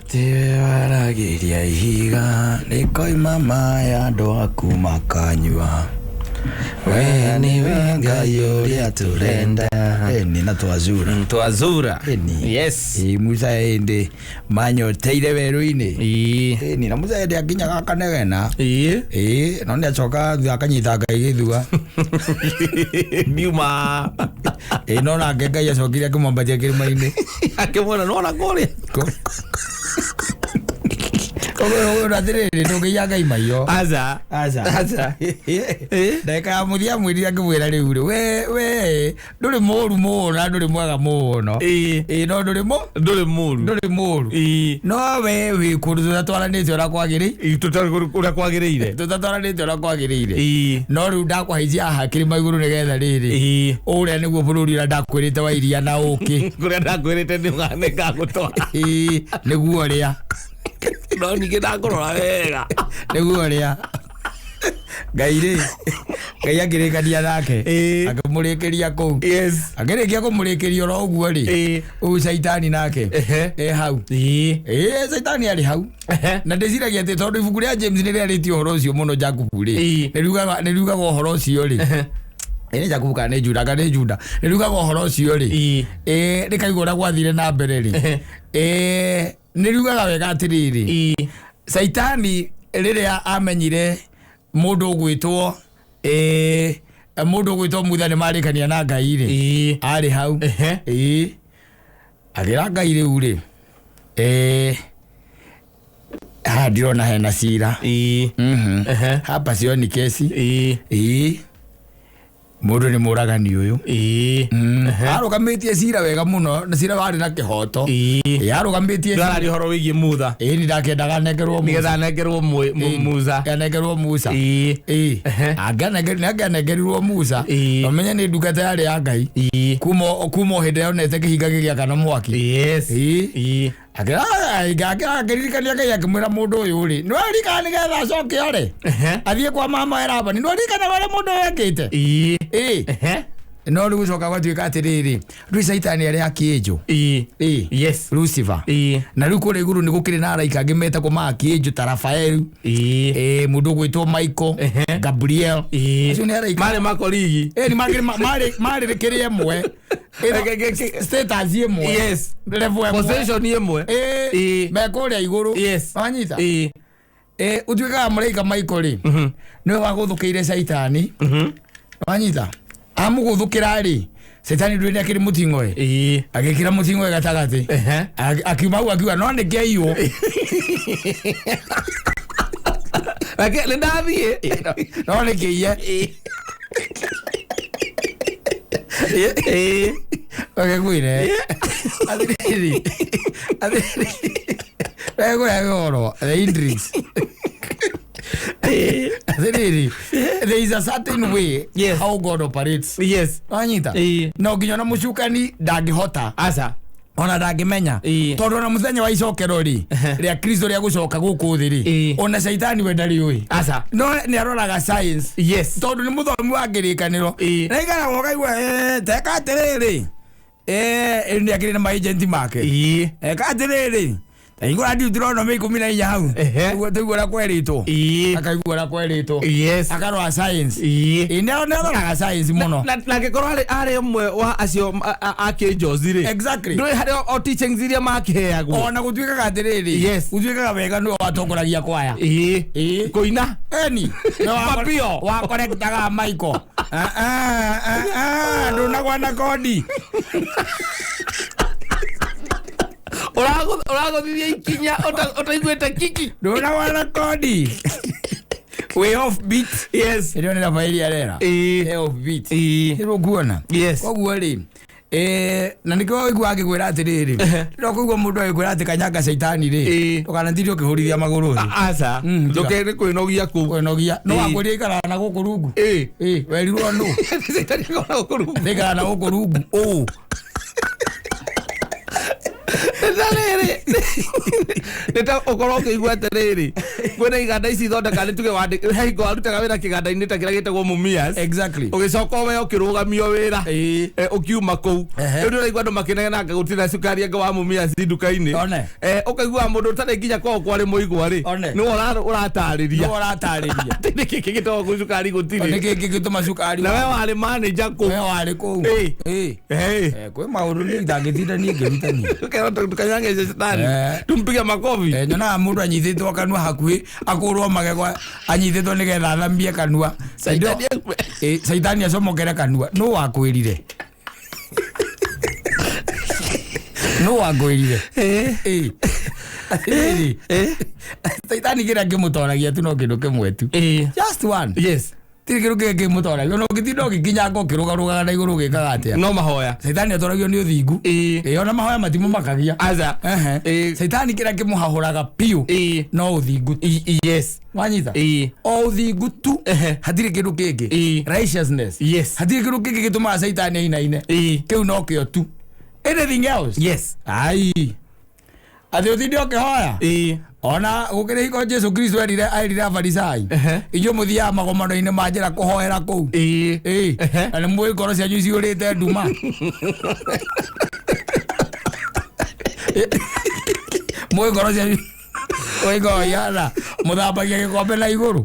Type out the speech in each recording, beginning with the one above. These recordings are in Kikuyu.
Tiwe waragĩria ihiga rĩkoima maĩ andũ aku makanyua. We nĩwe Ngai ũrĩa tũrenda. Ĩni na twazura. Twazura. Ĩni. Yes. Ĩ Musa ĩndĩ manyoteire werũ-inĩ. Ĩĩ. Ĩni na Musa ĩndĩ akinyaga akanegena. Ĩĩ. Ĩ no nĩ acoka thutha akanyita Ngai gĩthua. Ndiuma. Ĩ no nake Ngai acokire akĩmwambatia kĩrĩma-inĩ. Akĩmwĩra nona kũrĩa. Koguo atĩrĩrĩ ndũngĩiya Ngai maiyo. Aca. Aca. Aca. Ndagĩka ya mũthia mwĩrire akĩmwĩra rĩu rĩ we we ndũrĩ mũru mũno na ndũrĩ mwega mũno. Ĩĩ. Ĩ no ndũrĩ mũ Ndũrĩ mũru. ndũrĩ mũru. Ĩĩ. No we wĩ kũndũ tũtatwaranĩte ũrĩa kwagĩrĩire. Ũrĩa kwagĩrĩire. Tũtatwaranĩte ũrĩa kwagĩrĩire. Ĩĩ. No rĩu ndakũhaicia haha kĩrĩma igũrũ nĩgetha rĩrĩ. Ĩĩ. Ũrĩa nĩguo bũrũri ũrĩa ndakwĩrĩte wa iria na ũkĩ. Kũrĩa ndakwĩrĩte nĩngagũtwara. Ĩĩ nĩguo ũrĩa. No ningĩ ndakũrora wega. Nĩguo ũrĩa. Ngai rĩ Ngai akĩrĩkania nake Ĩĩ. akĩmũrĩkĩria kũu. Yes. Akĩrĩkia kũmũrĩkĩria oro ũguo rĩ Ĩĩ. ũyũ caitani nake Ehe. e hau. Ĩĩ. Ĩĩ caitani arĩ hau. Ehe. Na ndĩciragia atĩ tondũ ibuku rĩa James nĩ rĩarĩtie ũhoro ũcio mũno Jakubu rĩ Ĩĩ. nĩ riugaga ũhoro ũcio rĩ ĩ nĩ Jakubu kana nĩ Juda kana nĩ Juda nĩ riugaga ũhoro ũcio rĩ Ĩĩ. ĩ rĩkaigua ũrĩa gwathire na mbere rĩ Ehe. ĩ nĩ riugaga wega atĩrĩrĩ Ĩĩ. Caitani rĩrĩa amenyire mũndũ ũgwĩtwo ĩ mũndũ ũgwĩtwo Mutha nĩ marĩkania na Ngai rĩ Ĩĩ. arĩ hau. Ehe. Ĩĩ agĩra Ngai rĩu rĩ ĩ haha ndirona hena cira. Ĩĩ. Ehe. Hapa sioni kesi. Ĩĩ. Ĩĩ mũndũ nĩ mũragani ũyũ. Ĩĩ. Arũgamĩtie cira wega mũno na cira warĩ na kĩhoto. Ĩĩ. Ĩĩ arũgamĩtie. Ndararia ũhoro wĩgiĩ Mutha. Ĩĩ nĩ ndakendaga anengerwo Musa. Nĩgetha anengerwo Musa. Anengerwo Musa. Ĩĩ. Ĩĩ Ehe. Angĩanengerirwo Musa Ĩĩ. ũmenye nĩ ndungata yarĩ ya Ngai Ĩĩ. kuma o hĩndĩ yonete kĩhinga gĩgĩakana mwaki. Yes. Ĩĩ. Ĩĩ. Akĩririkania Ngai akĩmwĩra mũndũ ũyũ rĩ nĩ waririkana nĩgetha acoke ore Ehe. athiĩ kwa mama Labani nĩ waririkana ũrĩa mũndũ ũyũ ekĩte. Ĩĩ. Ĩĩ Ehe. no rĩu gũcoka gwatuĩka atĩrĩrĩ rĩu caitani arĩ akĩnjũ. Ĩĩ. Ĩĩ Yes. Lucifer. Ĩĩ. Na rĩu kũrĩa igũrũ nĩ gũkĩrĩ na araika angĩ metagwo maakĩnjũ ta Rafael. Ĩĩ. Ĩĩ mũndũ ũgwĩtwo Michael. Ehe. Gabriel. Ĩĩ. Acio nĩ araika. Marĩ makorigi. Ĩĩ nĩ marĩ kĩrĩ ĩmwe. Status ĩmwe. Yes. Level ĩmwe. Position ĩmwe. Ĩĩ Ĩĩ. me kũrĩa igũrũ. Yes. Wanyita. Ĩĩ. Ĩĩ ũtuĩkaga mũraika Michael rĩ nĩwe wagũthũkĩire caitani. Wanyita. Amũgũthũkĩra rĩ caitani ndũrĩ nĩ akĩrĩ mũting'oe. Ĩĩ. Agĩkĩra mũting'oe gatagatĩ. Ehe. Akiuma hau akiuga no nĩ kĩaiywo. Reke nĩ ndathiĩ. No nĩ kĩiye. Ĩĩ. Ũgĩkwĩre. Atĩrĩrĩ. Atĩrĩrĩ. Wegũra ũhoro the intrigues. Atĩrĩrĩ. There is a certain way Yes. how God operates. Yes. Wanyita. Ĩĩ. No nginya ona mũcukani ndangĩhota Aca. ona ndangĩmenya Ĩĩ. tondũ ona mũthenya wa icokero rĩ rĩa Kristo rĩa gũcoka gũkũ thĩ rĩ Ĩĩ. ona caitani we ndarĩũĩ Aca. no nĩ aroraga science Yes. tondũ nĩ mũthomi wa kĩrĩkanĩro Ĩĩ. na ikaraga ũkaigua teka atĩrĩrĩ nĩ akĩrĩ na maagent make. Ĩĩ. Eka atĩrĩrĩ taigũra Deuteronomy 14 hau. Ehe. Tũigua ũrĩa kwerĩtwo. Ĩĩ. Akaigua ũrĩa kwerĩtwo. Yes. Akarora science. Ĩĩ. Ĩĩ nĩ aroraga science mũno. Na angĩkorwo arĩ ũmwe wa acio akĩnjozi rĩ Exactly. ndũĩ harĩ o teachings iria makĩheagwo. Ona gũtuĩkaga atĩrĩrĩ Yes. gũtuĩkaga wega nĩwe watongoragia kwaya. Ĩĩ. Ĩĩ. Kũina. Eni Papio. wakorektaga Michael. Ndũnagwa na kodi. Ũragũthithia ikinya ũtaiguĩte kiki. Ndũnagwa na kodi. We off beat. Yes. Ĩrĩo nĩ Rafaeli arera. Ĩĩ. E off beat. Ĩĩ. Nĩrwo nguona. Yes. Koguo rĩ na nĩkĩo ũigua akĩkwĩra atĩrĩrĩ no kũigua mũndũ agĩkwĩra atĩ kanyanga caitani rĩ Ĩĩ. ndũkanatinde ũkĩhũrithia magũrũ thĩ. Aca. Tiga. Ndũkere kwĩnogia kũu. Kwĩnogia no Ĩĩ. wakwĩria ikaraga na gũkũ rungu. Ĩĩ. Ĩĩ werirwo nũ Caitani akoragwo kũu rungu. ikaraga na gũkũ rungu ũ Na rĩrĩ Nĩ ta ũkorwo ũkĩigua atĩrĩrĩ, kwĩna iganda ici ithondeka, nĩ tuge he hingo warutaga wĩra kĩganda-inĩ ta kĩrĩa gĩtagwo Mumias, ũgĩcoka we ũkĩrũgamio wĩra. Ũkiuma kũu. Rĩu nĩ ũraigua andũ makĩnegenanga gũtirĩ na cukari anga wa Mumias nduka-inĩ. One. Ũkaigua mũndũ ũtarĩ nginya kwao kwarĩ mũigua rĩ, One. nĩwe ũratarĩria Nĩwe ũratarĩria atĩ nĩkĩ kĩgĩtagwo kũu cukari gũtirĩ. Nĩkĩ kĩngĩtũma cukari Na we warĩ manager kũu. We warĩ kũu. Kwĩ maũndũ niĩ itangĩtinda niĩ ngĩrutania. Tukanyange shetani, tumpige makofi. Nyonaga mũndũ anyitĩtwo kanua hakuhĩ akũrwo magego anyitĩtwo nĩgetha athamie kanua. Caitani. Caitani acomokere kanua. Nũ wakwĩrire? Nũ wakwĩrire? Atĩrĩrĩ, caitani kĩrĩa kĩmũtoragia tu no kĩndũ kĩmwe tu, just one. Tirĩ kĩndũ kĩngĩ kĩmũtoragia, ona ũngĩtinda ũgĩkinyanga ũkĩrũgarũgaga na igũrũ ũgĩkaga atĩa. No mahoya. Caitani atoragio nĩ ũthingu. Ona mahoya matimũmakagia. Aca. Caitani kĩrĩa kĩmũhahũraga biũ no ũthingu tu. Wanyita? O ũthingu tu. Hatirĩ kĩndũ kĩngĩ. Righteousness. Hatirĩ kĩndũ kĩngĩ gĩtũmaga caitani ainaine. Kĩu no kĩo tu. Anything else, ai, atĩ ũtinde ũkĩhoya. Ona gũkĩrĩ hingo Jesu Kristo erire, erire Afarisai, inyuĩ mũthiaga magomano-inĩ ma njĩra kũhoera kũu. Na nĩ mũĩ ngoro cianyu ciũrĩte nduma. Mũĩ ngoro cianyu ũikoyana mũthambagia gĩkombe na igũrũ.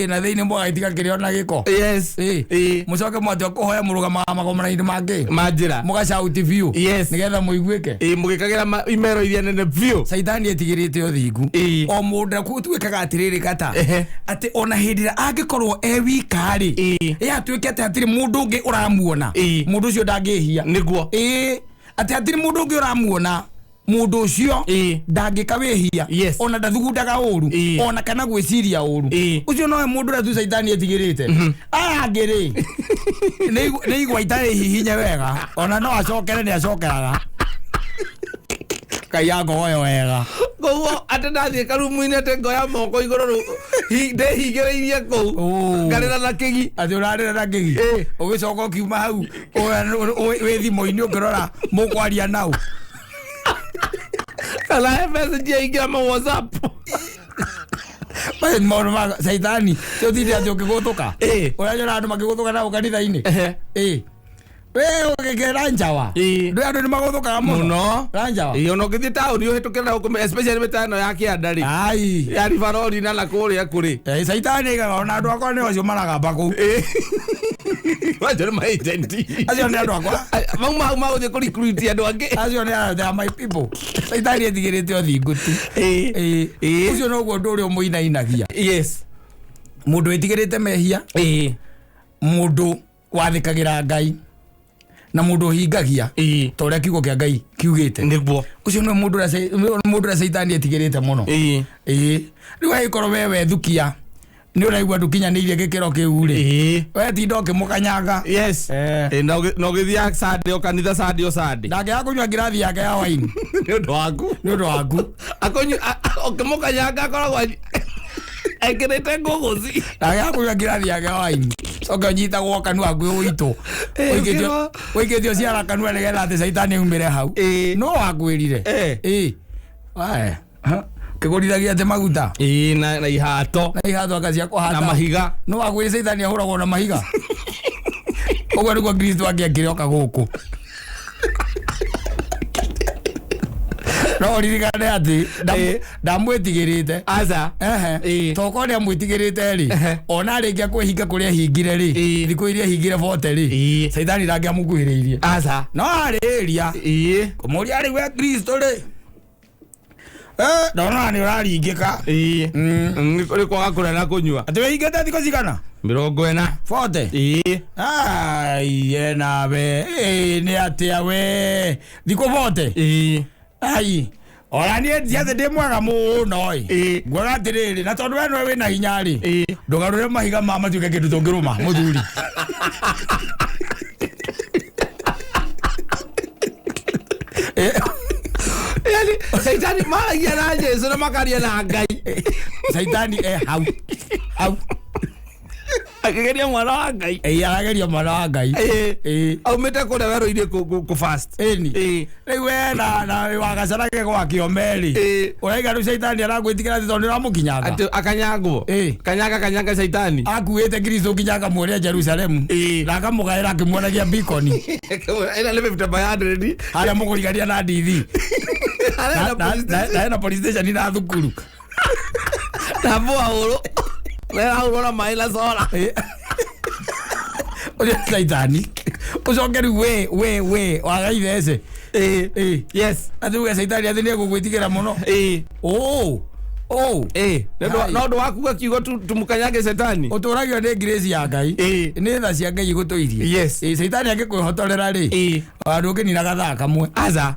Na thĩinĩ mũgagĩtiga kĩrĩ ona gĩko. Mũcoke mwatua kũhoya mũrũgamaga magomano-inĩ mangĩ Manjĩra. Mũgacauti biũ nĩgetha mũiguĩke. Mũgĩkagĩra imero iria nene biũ. Caitani etigĩrĩte ũthingu. O mũndũ gũtuĩkaga atĩrĩrĩ gata, atĩ ona hĩndĩ ĩrĩa angĩkorwo e wika rĩ, ĩ atuĩke atĩ hatirĩ mũndũ ũngĩ ũramuona, mũndũ ũcio ndangĩhia. Atĩ hatirĩ mũndũ ũngĩ ũramuona, mũndũ ũcio ndangĩka wĩhia. Ona ndathugundaga ũru, ona kana gwĩciria ũru. Ũcio nowe mũndũ ũrĩa tu caitani etigĩrĩte. Aya angĩ rĩ, nĩ igwa itarĩ hihinye wega, ona no acokere nĩ acokeraga kaiya ngogoyo wega. Koguo atĩ ndathiĩ karumu-inĩ atĩ ngoya moko igũrũ rĩu ndĩhingĩrĩirie kũu, ngarĩra na kĩgi. Atĩ ũrarĩra na kĩgi. Ũgĩcoka ũkiuma hau wĩ thimũ-inĩ ũkĩrora mũkwaria nau. Kana he message yaingĩra ma WhatsApp. Macio nĩ maũndũ ma caitani ti ũtinde atĩ ũkĩgũthũka. Ũrĩa nyona andũ makĩgũthũka nao kanitha-inĩ. We ũgĩkĩra njawa. Ndũĩ andũ nĩ magũthũkaga mũno. Mũno. Ranjawa. Ona ũngĩthiĩ taũni ũhĩtũkĩre na gũkũ, especially mĩtano ya kĩanda rĩ, ai ya ribarori na kũrĩa kũrĩ. Caitani aigaga ona andũ akwa nĩ acio maragamba kũu. Acio nĩ ma-agent. Acio nĩ andũ akwa. Mauma hau magũthiĩ kũ-recruit andũ angĩ. Acio nĩ they are my people. Caitani etigĩrĩte ũthingu tu. Ũcio noguo ũndũ ũrĩa ũmũinainagia. Mũndũ wĩtigĩrĩte mehia, mũndũ wathĩkagĩra Ngai na mũndũ ũhingagia ta ũrĩa kiugo kĩa Ngai kiugĩte. Ũcio nĩwe mũndũ ũrĩa mũndũ ũrĩa caitani etigĩrĩte mũno. Rĩu angĩkorwo we wethukia nĩ ũraigua ndũkinyanĩirie gĩkĩro kĩu rĩ, we tinda ũkĩmũkanyanga. Na ũgĩthiaga Sunday o kanitha, Sunday o Sunday. Ndangĩaga kũnyua ngirathi yake ya waini. Nĩ ũndũ waku. Nĩ ũndũ waku. Ũkĩmũkanyanga akoragwo ekĩrĩte ngũgũci. Ndangĩaga kũnyua ngirathi yake ya waini, coke ũnyitagwo kanua hakuhĩ ũitũ. Ũikĩtio ciara kanua nĩgetha atĩ caitani aumĩre hau. No wakwĩrire. Wae kĩgũrithagia atĩ maguta. Na ihato. Na ihato anga cia kũhata. Na mahiga. No wakwĩrire caitani ahũragwo na mahiga. Ũguo nĩguo Kristo angĩakire oka gũkũ. No ũririkane atĩ ndamwĩtigĩrĩte. Aca. Tokorwo nĩ amwĩtigĩrĩte rĩ, ona arĩkia kwĩhinga kũrĩa ehingire rĩ, thikũ iria ehingire bote rĩ, caitani ndangĩamũkuhĩrĩirie. Aca. No arĩria kũmũria rĩ, we Kristo rĩ, ndona nĩ ũraringĩka. Nĩ kwaga kũrĩa na kũnyua. Atĩ wĩhingĩte thikũ cigana? 40. 40. Ai, nawe nĩ atĩa we thikũ 40? Ai, ona niĩ ndiatĩ ndĩ mwega mũno ĩ. Nguona atĩrĩrĩ, na tondũ we nĩwe wĩna hinya rĩ, ndũgarũre mahiga ma matuĩke kĩndũ tũngĩrũma mũthuri. Yani caitani maragia na Jesu na makaria na Ngai. Caitani e hau hau. Akĩgeria mwana wa Ngai. Ĩĩ, arageria mwana wa Ngai. Ĩĩ. Aumĩte kũrĩa werũ-inĩ kũ fast. Ĩni. Ĩĩ. Rĩu we na wagacarage gwa kĩome-rĩ, Ĩĩ. ũraiga rĩu caitani aragwĩtigĩra atĩ tondũ nĩũramũkinyanga. Atĩ akanyangwo. Ĩĩ. Kanyanga kanyanga caitani. Akuĩte Kristo nginya akamũria Jerusalemu. Ĩĩ. Na akamũgaĩra akĩmuonagia bikoni. Ĩna nĩ 50 by 100. Harĩa mũkũrigania na ndithi. Harĩa na police station. Na hena police station na thukuru. Na mbua hũrũ. Wera hũrũ na maĩ na sola. Ĩĩ. Ũcio nĩ caitani. Ũcoke rĩu we waga ithece. Ĩĩ. Ĩĩ. Yes. Atĩ uge caitani atĩ nĩegũgwĩtigĩra mũno. Ĩĩ. Oh. Oh. Ĩĩ. Hai. No ũndũ wa kuga kiugo tumukanyage shetani. Ũtũragio nĩ grace ya Ngai. Ĩĩ. Nĩ tha cia Ngai igũtũirie. Yes. Ĩĩ, caitani angĩkwĩhotorera rĩ. Ĩĩ. Ona ndũngĩnina gathaa kamwe. Aca.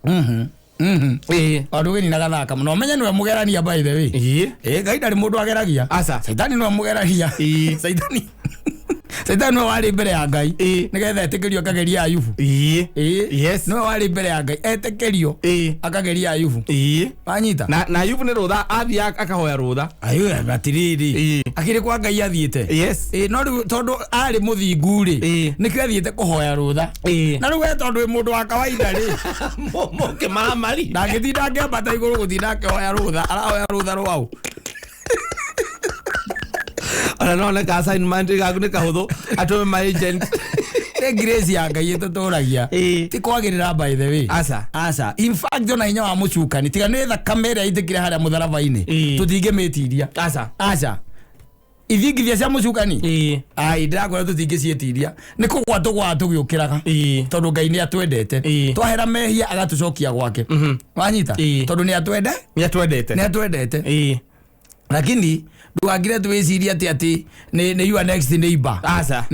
Ĩĩ. Ona ndũngĩnina gathaa kamwe. Na ũmenye nĩwe mũgerania by the way. Ĩĩ. Ĩĩ, Ngai ndarĩ mũndũ ageragia. Aca. Caitani nĩwe mũgeragia. Ĩĩ. Caitani nĩwe warĩ mbere ya Ngai. Ĩĩ. Nĩgetha etĩkĩrio akageria Ayubu. Ĩĩ. Ĩĩ. Yes. Nĩwe warĩ mbere ya Ngai etĩkĩrio Ĩĩ. akageria Ayubu. Ĩĩ. Wanyita? Na Ayubu nĩ rũtha athiĩ akahoya rũtha. Ayubu atirĩrĩ. Ĩĩ. Akĩrĩ kwa Ngai athiĩte. Yes. Ĩĩ, no rĩu tondũ arĩ mũthingu rĩ, Ĩĩ. nĩkĩo athiĩte kũhoya rũtha. Ĩĩ. Na rĩu we tondũ wĩ mũndũ wa kawaida rĩ, Mũkĩmaramari. ndangĩtinda akĩambata igũrũ gũtinda akĩhoya rũtha, arahoya rũtha rwaũ. Ona no one ka assignment gaku nĩ kahũthũ atũme ma agent. Nĩ grace ya Ngai ĩtũtũragia. Ĩĩ. Ti kwagĩrĩra by the way. Aca. Aca. In fact ona hinya wa mũcukani tiga nĩ thakame ĩrĩa ĩitĩkire harĩa mũtharaba-inĩ, Ĩĩ. tũtingĩmĩtiria. Aca. Aca. Ithingithia cia mũcukani. Ĩĩ. Ai, ndĩrakwĩra tũtingĩciĩtiria. Nĩ kũgwa tũgwaga tũgĩũkĩraga. Ĩĩ. Tondũ Ngai nĩ atwendete. Ĩĩ. Twahera mehia agatũcokia gwake. Wanyita? Ĩĩ. Tondũ nĩ atwende? Nĩ atwendete. Nĩ atwendete. Ĩĩ. Lakini ndũgakire twĩcirie atĩ nĩ your next neighbor. Aca.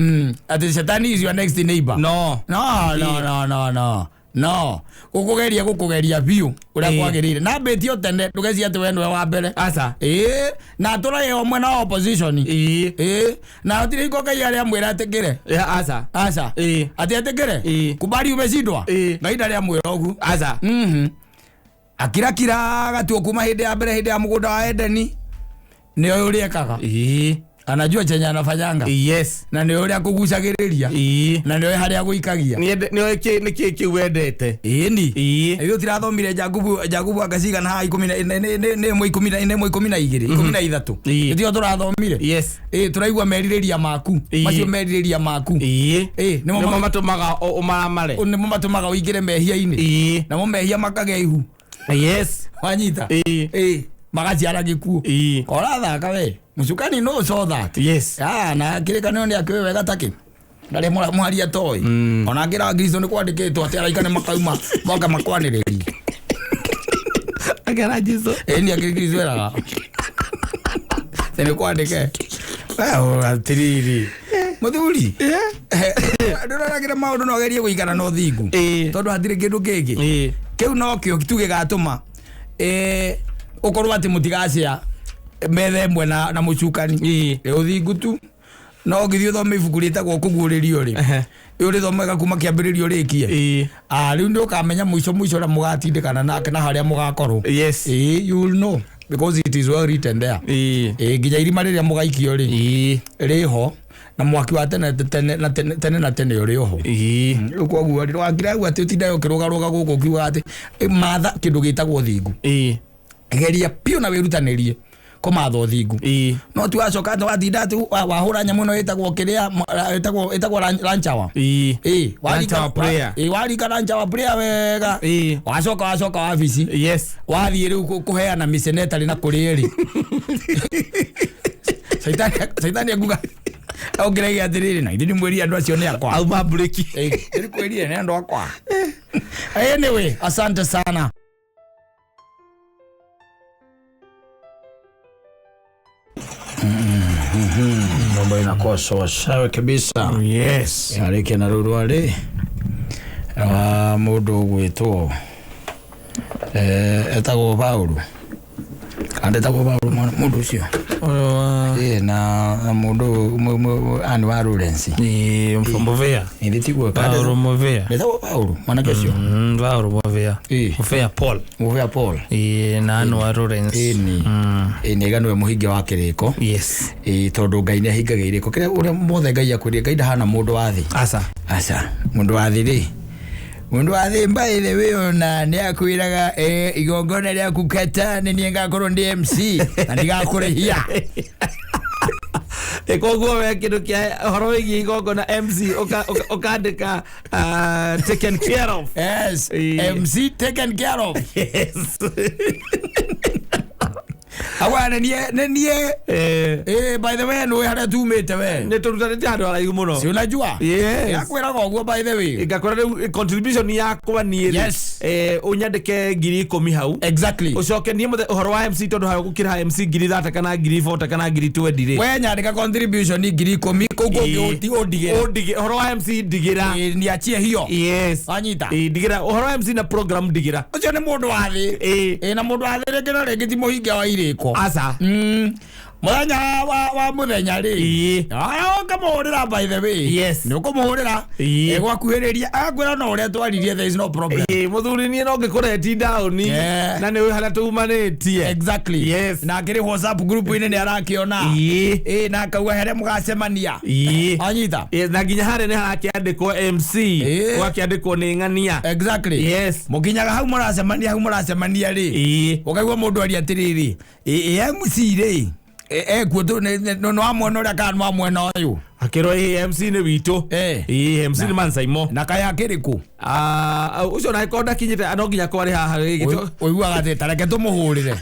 Atĩ Shetani is your next neighbor. No. No, no, no, no, no. No. Gũkũgeria biũ ũrĩa Ĩĩ. kwagĩrĩire. Na mbĩtio tene ndũgecirie atĩ we nĩwe wa mbere. Aca. Ĩĩ, na atũrage o mwena wa opposition. Ĩĩ. Ĩĩ, na gũtirĩ hingo Ngai arĩa amwĩra etĩkĩre. Ya aca. Aca. Ĩĩ. Atĩ etĩkĩre? Ĩĩ. Kubali umeshindwa? Ĩĩ. Ngai ndarĩ amwĩra ũguo. Aca. Akirakira gatuo kuma hĩndĩ ya mbere hĩndĩ ya mũgũnda wa Edeni. Nĩoĩ ũrĩa ekaga. Ĩĩ. Anajua chenye anafanyanga. Yes. Na nĩoĩ ũrĩa akũgucagĩrĩria. Ĩĩ. Na nĩoĩ harĩa agũikagia. Nĩoĩ nĩkĩ kĩu wendete. Ĩni. Ĩĩ. Ithuĩ tũrathomire Jakubu agacigana haha ikũmi na nĩ ĩmwe ikũmi na nĩ ĩmwe ikũmi na igĩrĩ, 13. Ĩĩ. Nĩtio tũrathomire. Yes. Ĩĩ, tũraigua merirĩria maku. Ĩĩ. Macio merirĩria maku. Ĩĩ. Ĩĩ, nĩmo Nĩmo matũmaga ũmaramare. nĩmo matũmaga ũingĩre mehia-inĩ. Ĩĩ. Namo mehia makagĩa ihu. Yes. Wanyita? Ĩĩ. Ĩĩ, magaciara gĩkuũ. Ĩĩ. Ũrathaka we. Mũcukani no saw that. Yes. Ah, na kĩrĩkanĩro nĩ akĩũĩ wega takĩ. Ndarĩ mwaria toĩ. Ona ngĩra Kristo nĩ kwandĩkĩtwo atĩ araika nĩ makauma moka makwanĩrĩrie. Akera Jesu. Ĩĩ, nĩ akĩrĩ Kristo eraga. Nĩ kwandĩke. Atĩrĩrĩ. Mũthuri. Ndũroragĩra maũndũ no ũgerie gũikara na ũthingu. Ĩĩ. Tondũ hatirĩ kĩndũ kĩngĩ. Ĩĩ. Kĩu nokĩo tu gĩgatũma ũkorwo atĩ mũtigacĩa metha ĩmwe na mũcukani. Ĩĩ. Ĩ ũthingu tu. No ũngĩthiĩ ũthome ibuku rĩtagwo Kũguũrĩrio rĩ. Ehe. Ũrĩthomaga kuma kĩambĩrĩrio ũrĩkie. Ĩĩ. Ah, rĩu nĩ ũkamenya mũico mũico ũrĩa mũgatindĩkana nake na harĩa mũgakorwo. Yes. Ĩĩ, you will know because it is well written there. Ĩĩ. Ĩĩ, nginya irima rĩrĩa mũgaikio rĩ. Ĩĩ. Rĩho na mwaki wa tene tene na tene tene na tene ũrĩ oho. Ĩĩ. Rĩu koguo rĩ, ndũgakire ũguo atĩ ũtinde ũkĩrũgarũga gũkũ ũkiuga atĩ matha kĩndũ gĩtagwo thingu. Ĩĩ. Geria biũ na wĩrutanĩrie kũmatha ũthingu. Ĩĩ. No ti wacoka atĩ watinda atĩ wahũra nyamũ ĩno ĩtagwo kĩrĩa ĩtagwo lunch hour. Ĩĩ. Ĩĩ, Lunch hour prayer. Ĩĩ, warika lunch hour prayer wega. Ĩĩ. Wacoka wacoka wabici. Yes. Wathiĩ rĩu kũheana mĩcenetari na kũrĩa rĩ. Caitani akuga aongereire atĩrĩrĩ na ithuĩ ndimwĩrire andũ acio nĩ akwa. Auma breki. Ĩĩ, ndĩkwĩrire nĩ andũ akwa. Anyway, asante sana. Mambo inakuwa sawa sawa kabisa. Yes. Yarĩkia na rũu rwarĩ wa mũndũ ũgwĩtwo etagwo Paũlũ. Kana ndetagwo Paũlũ mũndũ ũcio Ĩ na na mũndũ ani wa Lawrence. Ĩ Muvea. Ĩthĩ tiguo? Paulo Muvea. Ndetagwo Paulo mwanake ũcio. Paulo Muvea. Muvea Paul. Muvea Paul. Ĩ na Anne wa Lawrence. Ĩni. Ĩ nĩga nĩwe mũhingia wa kĩrĩko. Yes. Ĩ tondũ Ngai nĩ ahingagia irĩko kĩrĩa ũrĩa mothe Ngai akwĩrire. Ngai ndahana mũndũ wa thĩ. Aca. Aca, mũndũ wa thĩ rĩ, mũndũ wa thĩ mbaĩ the way ona nĩ akwĩraga igongona rĩaku kata nĩ niĩ ngakorwo ndĩ MC na ndigakũrĩhia. Ĩ koguo we kĩndũ kĩa ũhoro wĩgiĩ igongona, MC ũkandĩka taken care of. Yes. MC taken care of. Awa nĩ niĩ, nĩ niĩ. By the way, nĩ harĩa tumĩte we. Nĩ tũrutanĩte handũ haraihu mũno. Si unajua? Yes. Akwĩraga ũguo, by the way. Ngakora rĩu contribution yakwa niĩ rĩ, ũnyandĩke 10,000 hau. Ũcoke niĩ mũthe ũhoro wa MC, tondũ hau gũkĩra MC 30,000 kana 40,000 kana 20,000 rĩ. We nyandĩka contribution 10,000 kũu kũngĩ. Ũndigĩre. Ũndigĩ ũhoro wa MC ndigĩra. Niachie hiyo. Yes. Wanyita? Ĩ, ndigĩra ũhoro wa MC na program ndigĩra. Ũcio nĩ mũndũ wa thĩ. Ĩ na mũndũ wa thĩ rĩngĩ na rĩngĩ ti mũhingia wa irĩko. Aca. Mũthenya wa mũthenya rĩ, aya ũkamũhũrĩra, by the way. Nĩ ũkũmũhũrĩra. Ĩgwakuhĩrĩria agakwĩra no ũrĩa twaririe, there is no problem. Ĩ mũthuri, niĩ no ngĩkũreti ndaũni na nĩ harĩa tumanĩtie. Na akĩrĩ WhatsApp group-inĩ nĩ arakĩona. Ĩ na akauga harĩa mũgacemania. Anyita? Yes, na nginya harĩa nĩ harakĩandĩkwo MC, gũgakĩandĩkwo nĩ ng'ania. Mũkinyaga hau mũracemania, hau mũracemania rĩ, ũkaigua mũndũ aria atĩrĩrĩ, ĩ MC rĩ ekuo nĩ wa mwena ũrĩa kana nĩ wa mwena ũyũ? Akĩrwo ĩ MC nĩ witũ. Ĩ MC nĩ Mansaimo. Na kaya akĩrĩ kũ? Ah, ũcio na angĩkorwo ndakinyĩte no nginya kwarĩ haha gĩgĩtwo. Ũiguaga atĩ tareke tũmũhũrĩre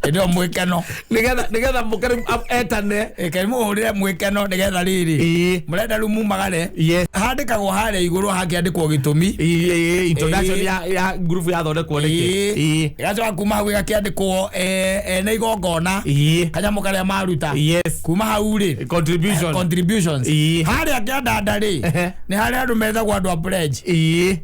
ĩndĩ ĩyo mwĩkeno. Nĩgetha mũke rĩu etane. Ĩke mũhũrĩre mwĩkeno nĩgetha rĩrĩ mũrenda rĩu mumagare. Handĩkagwo harĩa igũrũ hakĩandĩkwo gĩtũmi. Ĩ introduction ya group yathondekwo nĩkĩ. Ĩgacoka kuma hau ĩgakĩandĩkwo ene igongona, kanyamũ karĩa maruta. Kuma hau rĩ, contribution. Contributions. Harĩa kĩandanda rĩ, nĩ harĩa andũ metagwo andũ a pledge. He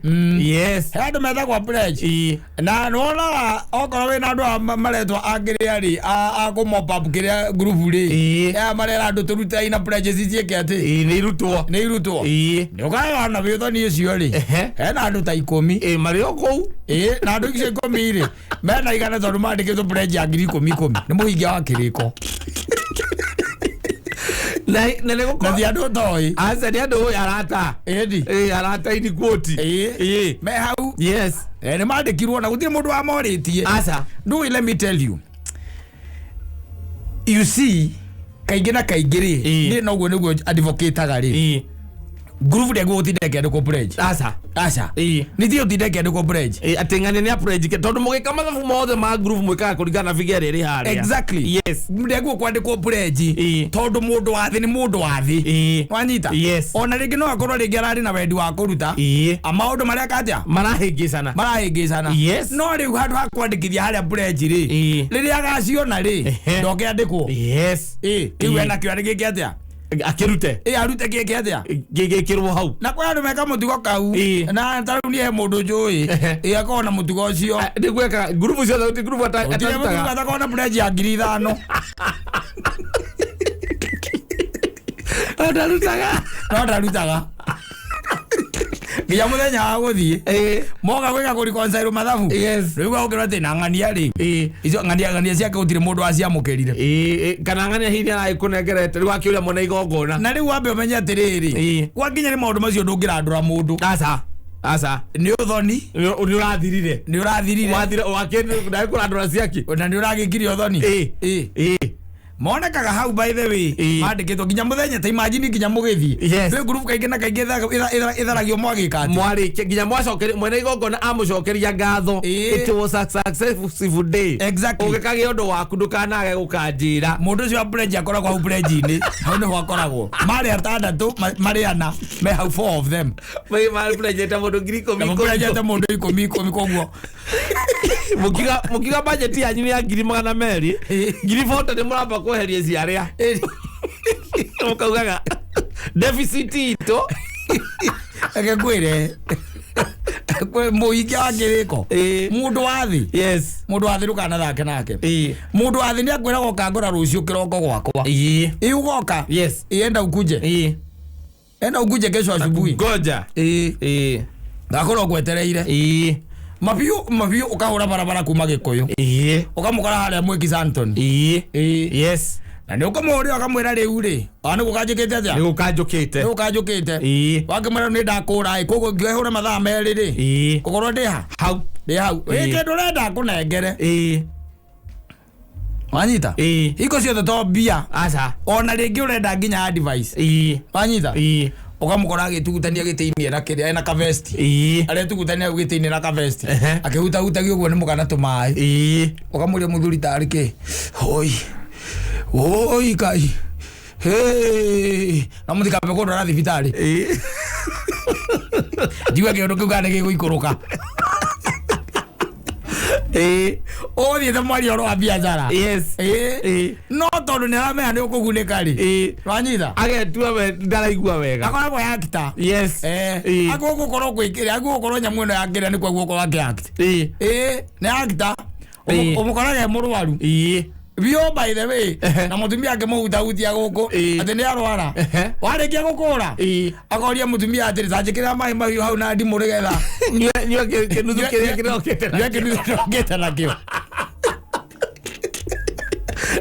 andũ metagwo a pledge. Na nĩwonaga okorwo wĩna andũ aya maretwo a kĩrĩa rĩ, a kũ mop up kĩrĩa group rĩ, aya marera andũ tũrutei na pledges ciĩke atĩ Ĩ nĩ irutwo. Nĩ irutwo. Nĩ ũkaga na wĩthoni ũcio rĩ, hena andũ ta 10. Ĩ marĩ o kũu. Ĩ na andũ icio 10 rĩ, mena 100 tondũ mandĩkĩtwo pledge ya 10,000 10,000 nĩ mũhingia wa kĩrĩko. Na nĩ Na gũkorwo ti andũ toĩ. Aca, nĩ andũ ũyũ arata. Ĩndi. Ĩ arata ini quote. Me hau. Nĩ mandĩkirwo na gũtirĩ mũndũ wamorĩtie. Aca. No, let me tell you, you see, kaingĩ na kaingĩ rĩ, niĩ noguo nĩguo advocateaga rĩ, group ndĩagwo gũtinda ĩkĩandĩkwo pledge. Aca. Aca, nĩ ti ũtinda ĩkĩandĩkwo pledge. Ĩ atĩ ng'ania nĩ apledge tondũ mũgĩka mathabu mothe ma group mwĩkaga kũringana na figure ĩrĩa ĩrĩ harĩa. Ndĩagwo kwandĩkwo pledge tondũ mũndũ wa thĩ nĩ mũndũ wa thĩ. Wanyita? Yes. Ona rĩngĩ no akorwo rĩngĩ ararĩ na wendi wa kũruta a maũndũ marĩa katia marahĩngĩcana. Marahĩngĩcana. No rĩu handũ ha kwandĩkithia harĩa pledge rĩ, rĩrĩa agaciona rĩ, ndoke andĩkwo. Ĩ kĩu ena kĩo arĩ gĩke atĩa? Akĩrute. Ĩ arute gĩke atĩa? Gĩgĩkĩrwo hau. Na kwĩ andũ meka mũtugo kau. Na ta rĩu niĩ he mũndũ njũĩ ĩ akorwo na mũtugo ũcio. Nĩ gwĩka ngurubu ciothe gũtirĩ ngurubu Gũtirĩ mũtugo atarutaga. atakorwo na pledge ya 5,000. Atarutaga. No ndarutaga nginya mũthenya wa gũthiĩ moka gwĩka kũreconcile mathabu. Rĩu gũkĩrwo atĩ na ng'ania rĩ, icio ng'ania ng'ania ciake gũtirĩ mũndũ waciamũkĩrire. Ĩ, kana ng'ania hihi nĩaragĩkũnengerete rĩu akĩũria mwene igongona. Na rĩu wambe ũmenye atĩrĩrĩ, gwakinya nĩ maũndũ macio ndũngĩrandũra mũndũ. Aca, aca. Nĩ ũthoni. Nĩ ũrathirire. Nĩ ũrathirire. Wathire ndagĩkũrandũra ciaki. Na nĩ ũragĩkirie ũthoni. Monekaga hau, by the way, mandĩkĩtwo nginya mũthenya, ta imagine nginya mũgĩthiĩ. Rĩu group kaingĩ na kaingĩ ĩtharagio mwagĩka atĩa? Mwarĩkia nginya mwacokeria mwene igongona amũcokeria ngatho. It was a successful day. Ũngĩkagĩa ũndũ waku ndũkanage gũkanjĩra. Mũndũ ũcio wa pledge akoragwo hau pledge-inĩ, hau nĩho akoragwo marĩ atandatũ, marĩ ana me hau, four of them. Marĩ mũndũ 10,000 Na 10. Mũpledgete mũndũ 10 10, koguo Mũkiuga budget yanyu nĩ ya 200,000, 40,000 nĩ mũramba kweheria ciarĩa mũkaugaga deficit itũ. Reke ngwĩre, Mũhingia wa kĩrĩko. Ĩĩ. Mũndũ wa thĩ. Yes. Mũndũ wa thĩ ndũkanathake nake. Ĩĩ. Mũndũ wa thĩ nĩ akwĩraga ũkangora rũciũ kĩroko gwakwa. Ĩĩ. Ĩ ũgoka. Yes. Ĩ enda ukuje. Ĩĩ. Enda ukuje kesho asubuhi. Ngoja. Ĩ. Ĩĩ. Ngakorwo ngwetereire. Ĩĩ. Mabiũ mabiũ ũkahũra barabara kuma Gĩkũyũ. Ĩĩ. Ũkamũkora harĩa Mwiki Santon. Ĩĩ. Ĩĩ. Yes. Na nĩ ũkũmũhũrĩra ũkamwĩra rĩu rĩ, ona nĩ gũkanjũkĩte atĩa? Nĩ gũkanjũkĩte. Nĩ gũkanjũkĩte. Ĩĩ. Wakĩmwĩra nĩ ndakũra ĩ, koguo ngĩhũra mathaa merĩ rĩ. Ĩĩ. Ngũkorwo ndĩ ha? Hau. Ndĩ hau. Ĩ Ĩĩ. kĩndũ ũrenda ngũnengere. Ĩĩ. Wanyita? Ĩĩ. Hingo ciothe to mbia. Aca. Ona rĩngĩ ũrenda nginya advice. Ĩĩ. Wanyita? Ĩĩ. Ũkamũkora agĩtugutania gĩtĩ-inĩ ena kĩrĩa ena kavesti. Ĩĩ. Aretugutania hau gĩtĩ-inĩ na kavesti. Ehe. Akĩhutahutagia ũguo nĩ mũkana tũmaĩ. Ĩĩ. Ũkamũria mũthuri tarĩ kĩ? Oi. Oi kai. Hey. Na mũtikambe kũndwara thibitarĩ. Ĩĩ. Njigue kĩũndũ kĩu kana nĩgĩgũikũrũka. Ĩĩ. Ũgũthiĩte mwaria ũhoro wa biacara. Yes. Ĩĩ. Ĩĩ. No tondũ nĩ aramenya nĩ ũkũgunĩka rĩ. Ĩĩ. Wanyita? Agetua we ndaraigua wega. Akoragwo e actor. Yes. Eh. Ĩĩ. Agũgũkorwo gwĩkĩra, agũgũkorwo nyamũ ĩno ya kĩrĩa nĩkuo agũgũkorwo akĩ act. Ĩĩ. Ĩĩ, nĩ actor. Ĩĩ. Ũmũkoraga e mũrwaru. Ĩĩ. Bio by the way, Ehe. na mũtumia akĩmũhutahutia gũkũ Ĩĩ. atĩ nĩ arwara. Ehe. Warĩkia gũkũra. Ĩĩ. Akoria mũtumia atĩrĩ, ta njĩkĩrĩra maĩ mahiũ hau na ndimũ nĩgetha. Nyue nyue kĩnuthu kĩrĩa kĩrokĩte. Nyue kĩnuthu kĩrokĩte nakĩo.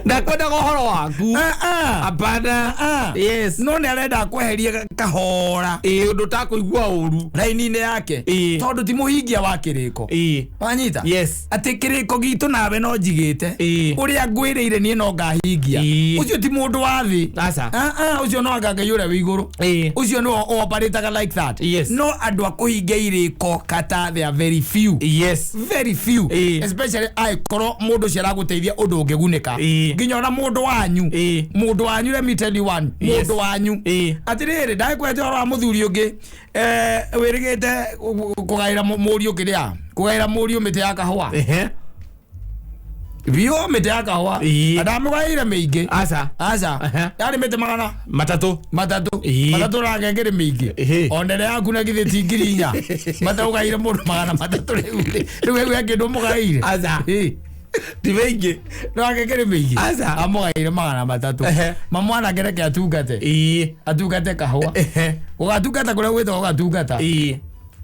Ndakwendaga ũhoro waku. Ah, ah. Hapana. Ah. Yes. No nĩ arenda kweheria kahora Ĩĩ ũndũ ũtakũigua ũru. raini-inĩ yake. Ĩĩ. Tondũ ti mũhingia wa kĩrĩko. Ĩĩ. Wanyita? Yes. Atĩ kĩrĩko gitũ nawe no njigĩte. Ĩĩ. Ũrĩa ngwĩrĩire niĩ no ngahingia. Ĩĩ. Ũcio ti mũndũ wa thĩ. Aca. Ah, ah, ũcio no anga Ngai ũrĩa wĩ igũrũ. Ĩĩ. Ũcio nĩwe operataga like that. Yes. No andũ a kũhingia irĩko kata they are very few. Yes. Very few. Ĩĩ. Especially angĩkorwo mũndũ ũcio aragũteithia ũndũ ũngĩgunĩka. Ĩĩ. Nginya ona mũndũ wanyu. Ĩĩ. Mũndũ wanyu let me tell you one. Yes. Mũndũ wanyu. Ĩĩ. Atĩrĩrĩ ndagĩkwete ũhoro wa mũthuri ũngĩ wĩrĩgĩte kũgaĩra mũriũ kĩrĩa kũgaĩra mũriũ mĩtĩ ya kahũa. Ehe. Biũ mĩtĩ ya kahũa. Ĩĩ. Na ndamũgaĩire mĩingĩ. Aca. Aca. Ehe. Yarĩ mĩtĩ magana Matatũ. matatũ. Ĩĩ. Matatũ na ngengere mĩingĩ. Ĩhĩ. Ona ĩrĩa yaku na githĩ ti 4,000. Mataũgaĩire mũndũ magana matatũ rĩu rĩ. Rĩu hau he kĩndũ ũmũgaĩire. Aca. Ĩĩ. Ti mĩingĩ. No ngengere mĩingĩ. Aca. Amũgaĩire magana matatũ. Ehe. Mamwanake reke atungate. Ĩĩ. Atungate kahũa. Ehe. Gũgatungata kũrĩa gwĩtagwo gũgatungata. Ĩĩ.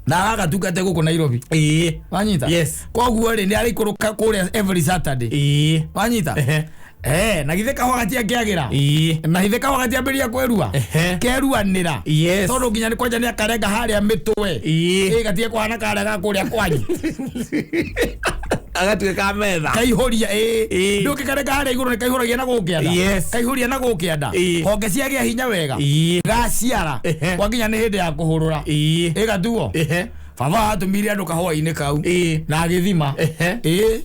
Na agagatungate gũkũ Nairobi. Ĩĩ. Wanyita? Yes. Koguo rĩ nĩ araikũrũka kũrĩa every Saturday. Ĩĩ. Wanyita? Ehe. Eh, na githĩ kahũa gatiangĩagĩra. Ĩĩ. Na githĩ kahũa gatiambĩrĩria kwĩrua. Ehe. Keruanĩra. Yes. Tondũ nginya nĩ kwanja nĩ akarenga harĩa mĩtwe. Ĩĩ. Ĩ gatige kũhana karĩa ga kũrĩa kwanyu. Agatuĩka metha. Kaihũria ĩ. Ĩĩ. Ndũngĩkarenga harĩa igũrũ nĩ kaihũragia na gũkĩanda. Yes. Kaihũria na gũkĩanda. Ĩĩ. Honge ciagĩa hinya wega. Ĩĩ. Gaciara. Ehe. Gwakinya nĩ hĩndĩ ya kũhũrũra. Ĩĩ. Ĩgatuo. Ehe. Baba atũmire andũ kahũa-inĩ kau. Ĩĩ. Na agĩthima. Ehe. Ĩĩ.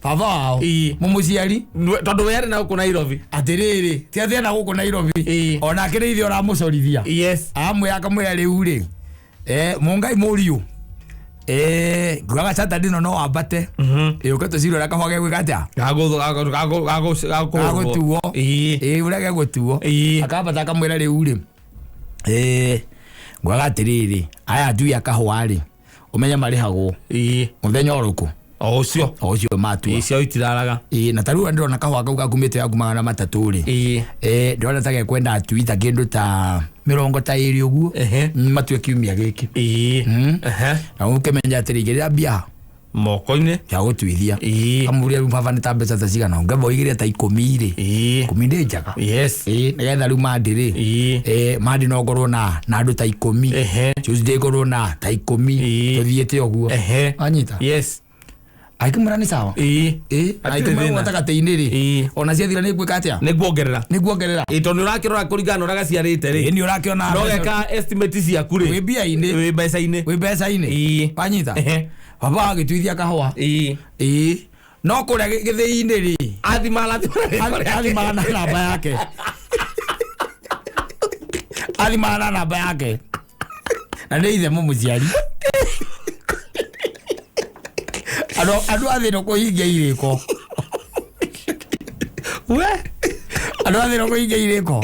Baba wao. Ĩĩ. Mũmũciari. Tondũ we arĩ na gũkũ Nairobi. Atĩrĩrĩ, ti atĩ ena gũkũ Nairobi. Ĩĩ. Onake nĩ ithe ũramũcorithia. Yes. Amwĩra akamwĩra rĩu rĩ. Mũngai mũriũ. Ngugaga Saturday ĩno no wambate. Ĩ ũke tũcire ũrĩa kahũa gegwĩka atĩa? Gagũtuo. Ĩĩ. Ĩ ũrĩa gegũtuo. Ĩĩ. Akambata akamwĩra rĩu rĩ. Ngugaga atĩrĩrĩ, aya atui a kahũa rĩ, ũmenye marĩhagwo Ĩĩ. mũthenya ũrĩkũ? O ũcio. O ũcio matua. Ĩĩ ciao itiraraga. Ĩĩ, na ta rĩu ndĩrona kahũa kau gaku mĩtĩ yaku 300 rĩ. Ĩĩ. Ndĩrona ta gekwenda atui ta kĩndũ ta 20 ũguo. Ehe. Matue kiumia gĩkĩ. Ĩĩ. Ehe. Na ũkĩmenya atĩrĩ, igĩrĩra mbia Moko-inĩ. cia gũtuithia. Ĩĩ. Kamũria rĩu baba nĩ ta mbeca ta cigana, ũngĩamba ũigĩre ta 10 rĩ. Ĩĩ. 10 nĩ njega. Yes. Ĩĩ, nĩgetha rĩu Monday rĩ. Ĩĩ. Monday no ngorwo na andũ ta 10. Ehe. Tuesday ngorwo na ta 10. Ĩĩ. Tũthiĩte ũguo. Ehe. Wanyita? Yes. Akĩmwĩra nĩ sawa. Ĩĩ. Ĩĩ, na Hatirĩ ikĩmwĩra thĩna. gatagatĩ-inĩ rĩ. Ĩĩ. Ona ciathira nĩ ngwĩka atĩa? Nĩ nguongerera. Nĩ nguongerera. Ĩĩ tondũ nĩ ũrakĩrora kũringana na ũrĩa gaciarĩte rĩ. Ĩĩ nĩ ũrakĩona No mbeca- geka estimate ciaku rĩ. Wĩ mbia-inĩ. Wĩ mbeca-inĩ. Wĩ mbeca-inĩ. Ĩĩ. Wanyita? Ehe. Baba agĩtuithia kahũa. Ĩĩ. Ĩĩ. No kũrĩa gĩthĩi-inĩ rĩ. Athima Athimaga na namba yake. Athimaga na namba yake. Na nĩ ithe mũmũciari. Andũ a thĩ no kũhingia irĩko. We. Andũ a thĩ no kũhingia irĩko.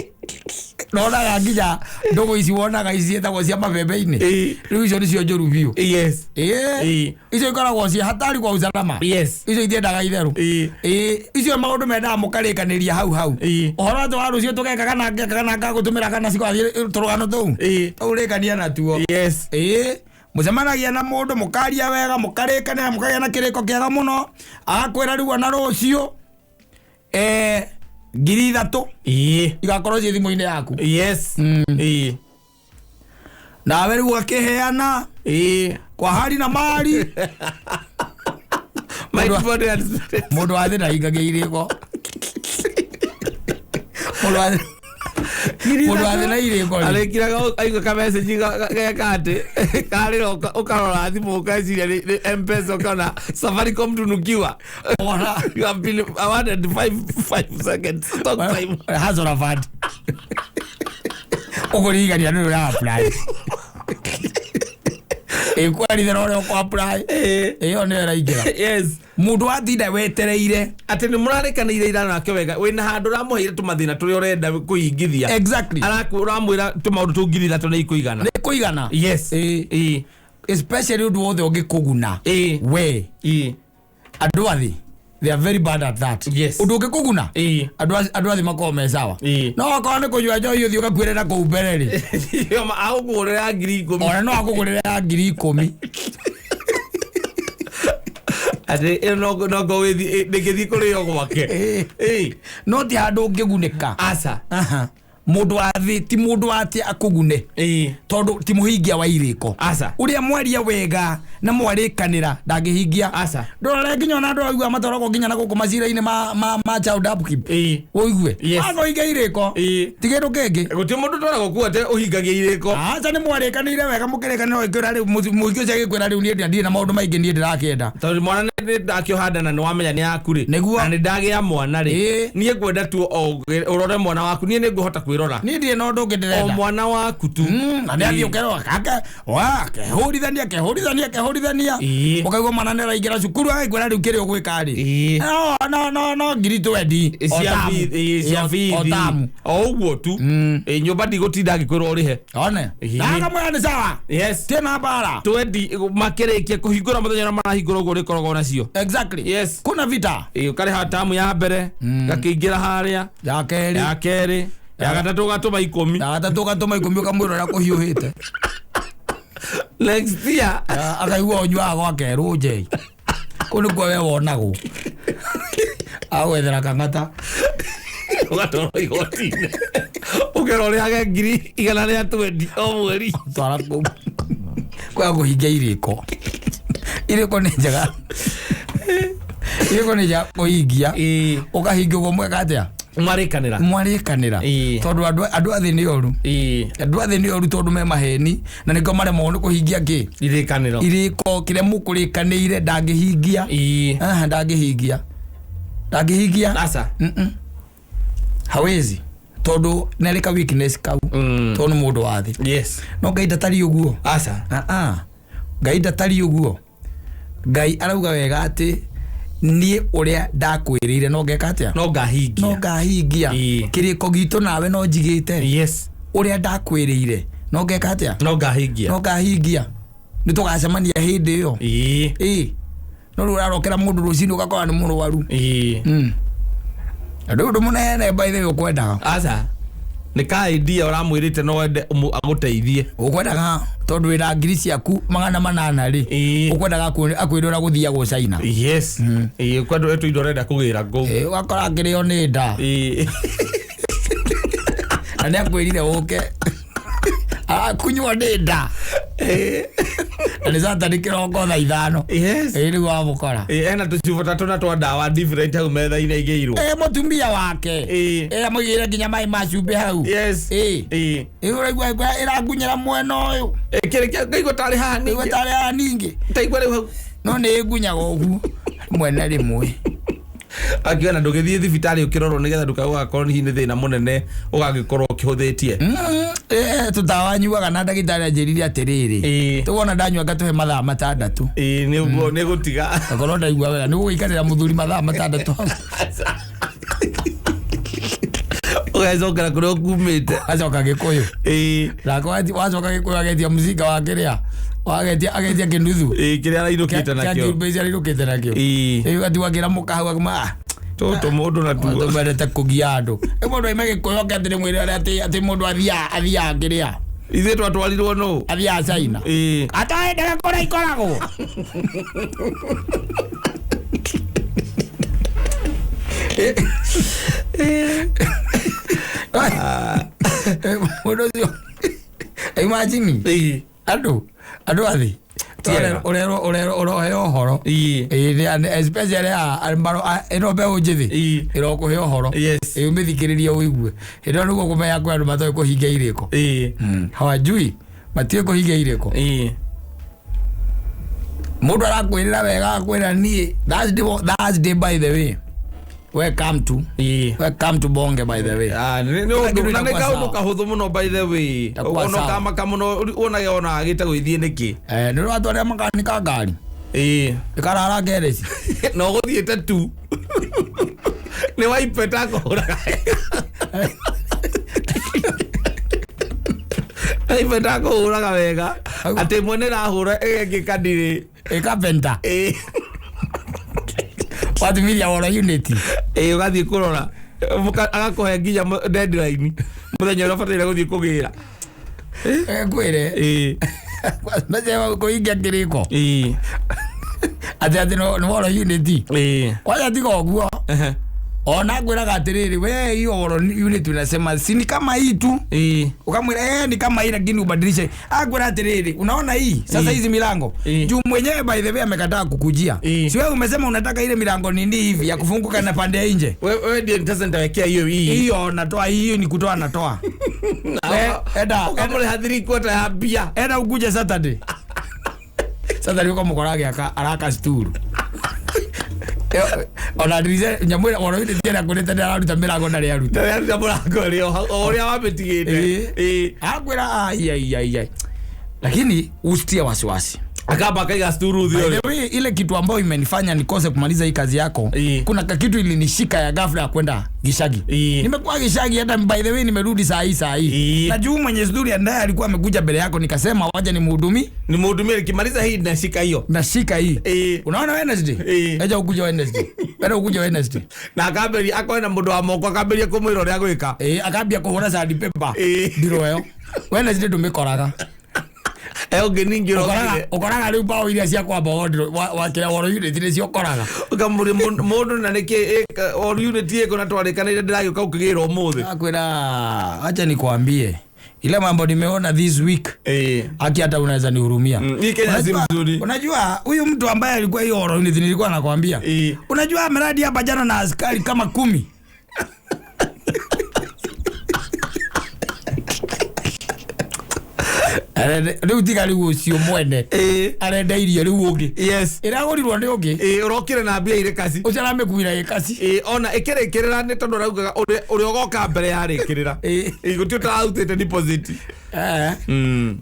Nonaga nginya ndũgũ ici wonaga ici ciĩtagwo cia mabembe-inĩ. Ĩĩ. Rĩu icio nĩcio njũru biũ. Yes. Ĩĩ. Ĩĩ. Icio ikoragwo ciĩ hatari kwa usalama. Yes. Icio itiendaga itherũ. Ĩĩ. Ĩĩ, icio maũndũ mendaga mũkarĩkanĩria hau hau. Ĩĩ. Ũhoro atĩ wa rũciũ tũgeka kana ngeka kana ngagũtũmĩra kana cikathiĩ tũrũgano tũu. Ĩĩ. Tũu rĩkania natuo. Yes. Ĩĩ. Mũcemanagia na mũndũ mũkaria wega mũkarĩkanĩra mũkagĩa na kĩrĩko kĩega mũno agakwĩra rĩu ona rũciũ 3,000 Ĩĩ. igakorwo ciĩ thimũ-inĩ yaku. Yes. Ĩĩ. Nawe rĩu ũgakĩheana Ĩĩ. kwa hali na mali. My body and spirit. Mũndũ wa thĩ ndahingagia irĩko. Mũndũ wa thĩ mũndũ wa thĩ na irĩko rĩ. Arĩkiraga aigua ka message geka atĩ karĩra ũkarora thimũ ũgeciria nĩ M-Pesa ũkona Safaricom tunukiwa. Wona. You have been awarded 5 seconds talk time. Hustler Fund. Ũkũririkania nĩ ũra apply. Ĩkwarithera ũrĩa ũkũ apply. Ĩyo nĩyo ĩraingĩra. Yes. Mũndũ atinda wetereire. Atĩ nĩ mũrarĩkanĩire ira nake wega wĩna handũ ũramũheire tũmathĩna tũrĩa ũrenda kũhingithia. Exactly. Ũramwĩra tũmaũndũ tũu 3,000 nĩ ikũigana. Nĩ kũigana. Yes. Ĩĩ. Ĩĩ. Especially ũndũ wothe ũngĩkũguna. Ĩĩ. We. Ĩĩ. Andũ a thĩ they are very bad at that. Yes. Ũndũ ũngĩkũguna. Ĩĩ. Andũ a thĩ makoragwo me sawa. Ĩĩ. No okorwo nĩ kũnyua njohi ũthiĩ ũgakuĩre na kũu mbere rĩ. Agũkũgũrĩra 10,000. Ona no akũgũrĩre ya 10,000. Atĩ ĩyo no ndĩngĩthiĩ kũrĩo gwake. Ĩĩ. Ĩĩ. No ti handũ ũngĩgunĩka. Aca. Aha. Mũndũ wa thĩ ti mũndũ wa atĩ akũgune. Ĩĩ. Tondũ ti mũhingia wa irĩko. Aca. Ũrĩa mwaria wega na mwarĩkanĩra ndangĩhingia. Aca. Ndũrore nginya ona andũ aigua matwaragwo nginya na gũkũ macira-inĩ ma child upkeep. Ĩĩ. Ũigue. Yes. Akũhingia irĩko. Ĩĩ. Ti kĩndũ kĩngĩ. Gũtirĩ mũndũ twaragwo kuo atĩ ũhingagia irĩko. Aca nĩ mwarĩkanĩire wega mũkĩrĩkanĩra ũgĩkwĩra rĩu mũhiki ũcio agĩkwĩra rĩu niĩ ndirĩ na maũndũ maingĩ niĩ ndĩrakĩenda. Tondũ mwana nĩ ndakĩohanda na nĩ wamenya nĩ yaku rĩ. Nĩguo. Na nĩ ndagĩa mwana rĩ. Ĩĩ. Niĩ ngwenda tu ũrore mwana waku niĩ nĩ ngũhota kwĩrora. Niĩ ndirĩ na ũndũ ũngĩ O ndĩrenda. mwana waku tu. Na nĩ athiĩ ũkerwo kake wa kehũrithania kehũrithania kehũrithania. Ĩĩ. Ũkaigua mwana nĩ araingĩra cukuru agakwĩra rĩu kĩrĩa ũgwĩka rĩ. Ĩĩ. No no no 20,000. Cia bithi, cia O bithi. tamu. O ũguo tu. Ĩĩ, nyũmba ndigũtinda ngĩkwĩra ũrĩhe. One. Ĩĩ. Na akamwĩra nĩ sawa. Yes. Tĩna mbara. Twendi makĩrĩkia kũhingũra mũthenya ũrĩa marahingũra ũguo ũrĩkoragwo nacio. Exactly. Yes. Kuna vita. Ĩĩ, ũkarĩha tamu ya mbere gakĩingĩra harĩa Ya kerĩ. ya kerĩ ya gatatũ ũgatũma 10. Ya gatatũ ũgatũma 10 ũkamwĩra ũrĩa kũhiũhĩte. Next year. Akaigua ũnyuaga gwake rũnjei. Kũu nĩkuo we wonagwo. Agwethera kang'ata. Ũgatwarwo igoti-inĩ. Ũkerwo ũrĩhage 120,000 o mweri. Twara kũu. Kwaga kũhingia irĩko. Irĩko nĩ njega. Irĩko nĩ njega kũhingia. Ĩĩ. Ũkahingia ũguo mweka atĩa? Mwarĩkanĩra. Mwarĩkanĩra. Ĩĩ. Tondũ andũ a thĩ nĩ oru. Ĩĩ. Andũ a thĩ nĩ oru tondũ me maheni na nĩkĩo maremagwo nĩ kũhingia kĩ? Irĩkanĩro. Irĩko kĩrĩa mũkũrĩkanĩire ndangĩhingia. Ĩĩ. Aha, ndangĩhingia. Ndangĩhingia. Aca. Hawezi. Tondũ nĩ ka weakness kau. Tondũ nĩ mũndũ wa thĩ. Yes. No Ngai ndatariĩ ũguo. Aca. Ngai ndatariĩ ũguo. Ngai arauga wega atĩ niĩ ũrĩa ndakwĩrĩire no ngeka atĩa? No ngahingia. No ngahingia. Ĩĩ. Kĩrĩko gitũ nawe no njigĩte. Yes. Ũrĩa ndakwĩrĩire no ngeka atĩa? No ngahingia. No ngahingia. Nĩ tũgacemania hĩndĩ ĩyo. Ĩĩ. Ĩĩ. No rĩu ũrarokera mũndũ rũcinĩ ũgakora nĩ mũrwaru. Ĩĩ. Andũ ũndũ mũnene by the way ũkwendaga. Aca. Nĩ ka idea ũramwĩrĩte no wende agũteithie. Ũkwendaga tondũ wĩna ngiri ciaku 800 rĩ. Ĩĩ. Ũkwendaga akwĩre ũrĩa gũthiagwo China. Yes. Ĩĩ, kwendwo tũ indo ũrenda kũgĩra kũu. Ĩĩ, ũgakora akĩrĩo nĩ nda. Ĩĩ. Na nĩ akwĩrire ũke. Arakunywo nĩ nda. Na nĩ Saturday kĩroko thaa 5. Yes. Ĩĩ, rĩu wamũkora. Ĩĩ, ena tũcuba tatũ na twa ndawa different hau metha-inĩ aigĩirwo. Ĩĩ, mũtumia wake. Ĩĩ. Ĩĩ, amũigĩire nginya maĩ ma cumbĩ hau. Yes. Ĩĩ. Ĩĩ. Ĩĩ, ũraigua ĩrangunyĩra mwena ũyũ. Ĩĩ, kĩrĩ kĩa ngaigua tarĩ haha Ngaigua ningĩ. tarĩ haha ningĩ. Ndaigua rĩu hau. No nĩ ĩngunyaga ũguo mwena rĩmwe. Akiona ndũgĩthiĩ thibitarĩ ũkĩrorwo nĩgetha ndũkae hihi nĩ thĩna mũnene ũgagĩkorwo ũkĩhũthĩtie. Tũtawa nyuaga na ndagĩtarĩ anjĩrire atĩrĩrĩ. Ĩĩ. Tũwona ndanyua ngatũhe mathaa 6. Ĩĩ, nĩguo nĩ gũtiga. Akorwo ndaigua wega nĩ gũgũikarĩra mũthuri mathaa 6 hau. Ũgecokera kũrĩa ũkumĩte. Acoka Gĩkũyũ. Ĩĩ. Nake wacoka Gĩkũyũ agetia mũcinga wa kĩrĩa, wagetia agetia kĩnuthu. Ĩĩ, kĩrĩa arainũkĩte nakĩo. Kĩa arainũkĩte nakĩo. Ĩĩ. Rĩu atiwakĩra mũka hau akima Tũtũ mũndũ natuo. Tũmendete kũgia andũ. Rĩu mũndũ aima Gĩkũyũ oke atĩ nĩmwĩre atĩ mũndũ athiaga kĩrĩa. Ithuĩ twatwarirwo nũ? Athiaga China. Ĩĩ. Atoendaga kũrĩa ikoragwo. Mũndũ ũcio imagine Ĩĩ. andũ athi Tiega. ũrerwo ũroheo ũhoro. Ĩĩ. Ĩĩ, especially ĩno mbeũ njĩthĩ Ĩĩ. ĩrokũhe ũhoro. Yes. Ĩĩ, ũmĩthikĩrĩrie ũigue. Hĩndĩ ĩyo nĩguo kũmenya kwĩ andũ matoĩ kũhingia irĩko. Ĩĩ. Hawajui matiũĩ kũhingia irĩko. Ĩĩ. Mũndũ arakwĩrĩra wega akwĩra niĩ Thursday by the way. Welcome to. Ĩĩ. Welcome to Bonge by the way. Ah, nĩ Kila ũndũ kitu na nĩ itakuwa kaũndũ sawa. kahũthũ mũno by the way. Itakuwa Ona sawa. ũkamaka mũno wonage ona agĩte gũgĩthiĩ nĩkĩ. Nĩ ũratwarĩra makanika ngari. Ĩĩ. Ĩkarara ngereci. Na ũgũthiĩte tu. Nĩ waipeta kũhũraga. Waipeta kũhũraga wega. Atĩ mwene ĩrahũra ĩgekĩka ndirĩ. Ĩkabenta. Ĩĩ. Watumiria woro unit. Ĩĩ, ũgathiĩ kũrora. Agakũhe nginya deadline. Mũthenya ũrĩa ũbataire gũthiĩ kũgĩra. Kwĩre. Ĩĩ. Mecewa kũhingia kĩrĩko. Ĩĩ. Atĩ nĩ woro unit. Ĩĩ. Kwanja tiga ũguo. Ehe. Ona ngwĩraga atĩrĩrĩ, we hiyo woro unit unasema si ni kama hii tu. Ĩĩ. Ukamwira ni kama hii lakini ubadilishe. Akwira atĩrĩrĩ, unaona hii sasa Ii. hizi milango. Ii. Juu mwenyewe by the way amekataa kukujia. Ii. Si wewe umesema unataka ile milango nini hivi ya kufunguka na pande ya nje. Wewe ndiye sasa nitawekea hiyo hii. Hiyo natoa hiyo ni kutoa natoa. Enda Ukamũrĩha 3/4 ya mbia. enda ukuje Saturday. Saturday uko mũkorage araka sturu. Ona ndize nyamwira woro unit ĩrĩa ngũrĩte ndĩraruta mĩrango na rĩaruta. Ndĩraruta mũrango ũrĩa o ũrĩa wamĩtigĩte. Ĩĩ. Akwĩra ai ai ai ai. Lakini usitie wasiwasi. Akamba akaiga sturu By thĩ the way, ile kitu ambayo imenifanya nikose kumaliza hii kazi yako, Ii. kuna kitu ilinishika ya ghafla ya kwenda Gishagi. Ii. Nimekuwa Gishagi hata by the way nimerudi saa hii saa hii. Ii. Na juu mwenye sturi ambaye alikuwa amekuja mbele yako nikasema waje nimhudumie. Nimhudumie nikimaliza hii nashika hiyo. Nashika hii. Ii. Unaona Wednesday? Ii. Eja ukuja Wednesday. Eja ukuja Wednesday. Na akambĩria akorwo na mũndũ wa moko akambĩria kũmwĩra ũrĩa gwĩka. Akambia kũhũra sandpaper. Ii. Ndiro ĩyo. Wednesday ndũmĩkoraga. Ũngĩ ningĩ ũrokire. Ũkoraga rĩu mbaũ iria cia kwamba wakĩra woro unit nĩcio ũkoraga. Ũkamũria mũndũ na nĩkĩ all unit ĩko na twarĩkanĩire ndĩragĩũka gũkĩgĩra ũmũthĩ. Akwĩra acha nikwambie ile mambo nimeona this week. Ĩĩ. Aki hata unaweza nihurumia. Hii Kenya si mzuri. Unajua huyu mtu ambaye alikuwa hiyo woro unit nilikuwa nakwambia. Ĩĩ. Unajua ameradi hapa jana na askari kama 10. Rĩu tiga rĩu ũcio mwene. Ĩĩ. Arenda irio rĩu ũngĩ. Yes. Ĩragũrirwo nĩ ũngĩ. Ĩĩ, ũrokire na mbia irĩ kaci. Ũcio aramĩkuire ĩ kaci. Ĩĩ, ona ĩkĩrĩkĩrĩra nĩ tondũ araugaga ũrĩa ũgoka mbere yarĩkĩrĩra. Ĩĩ. Ĩĩ, gũtirĩ ũtararutĩte deposit.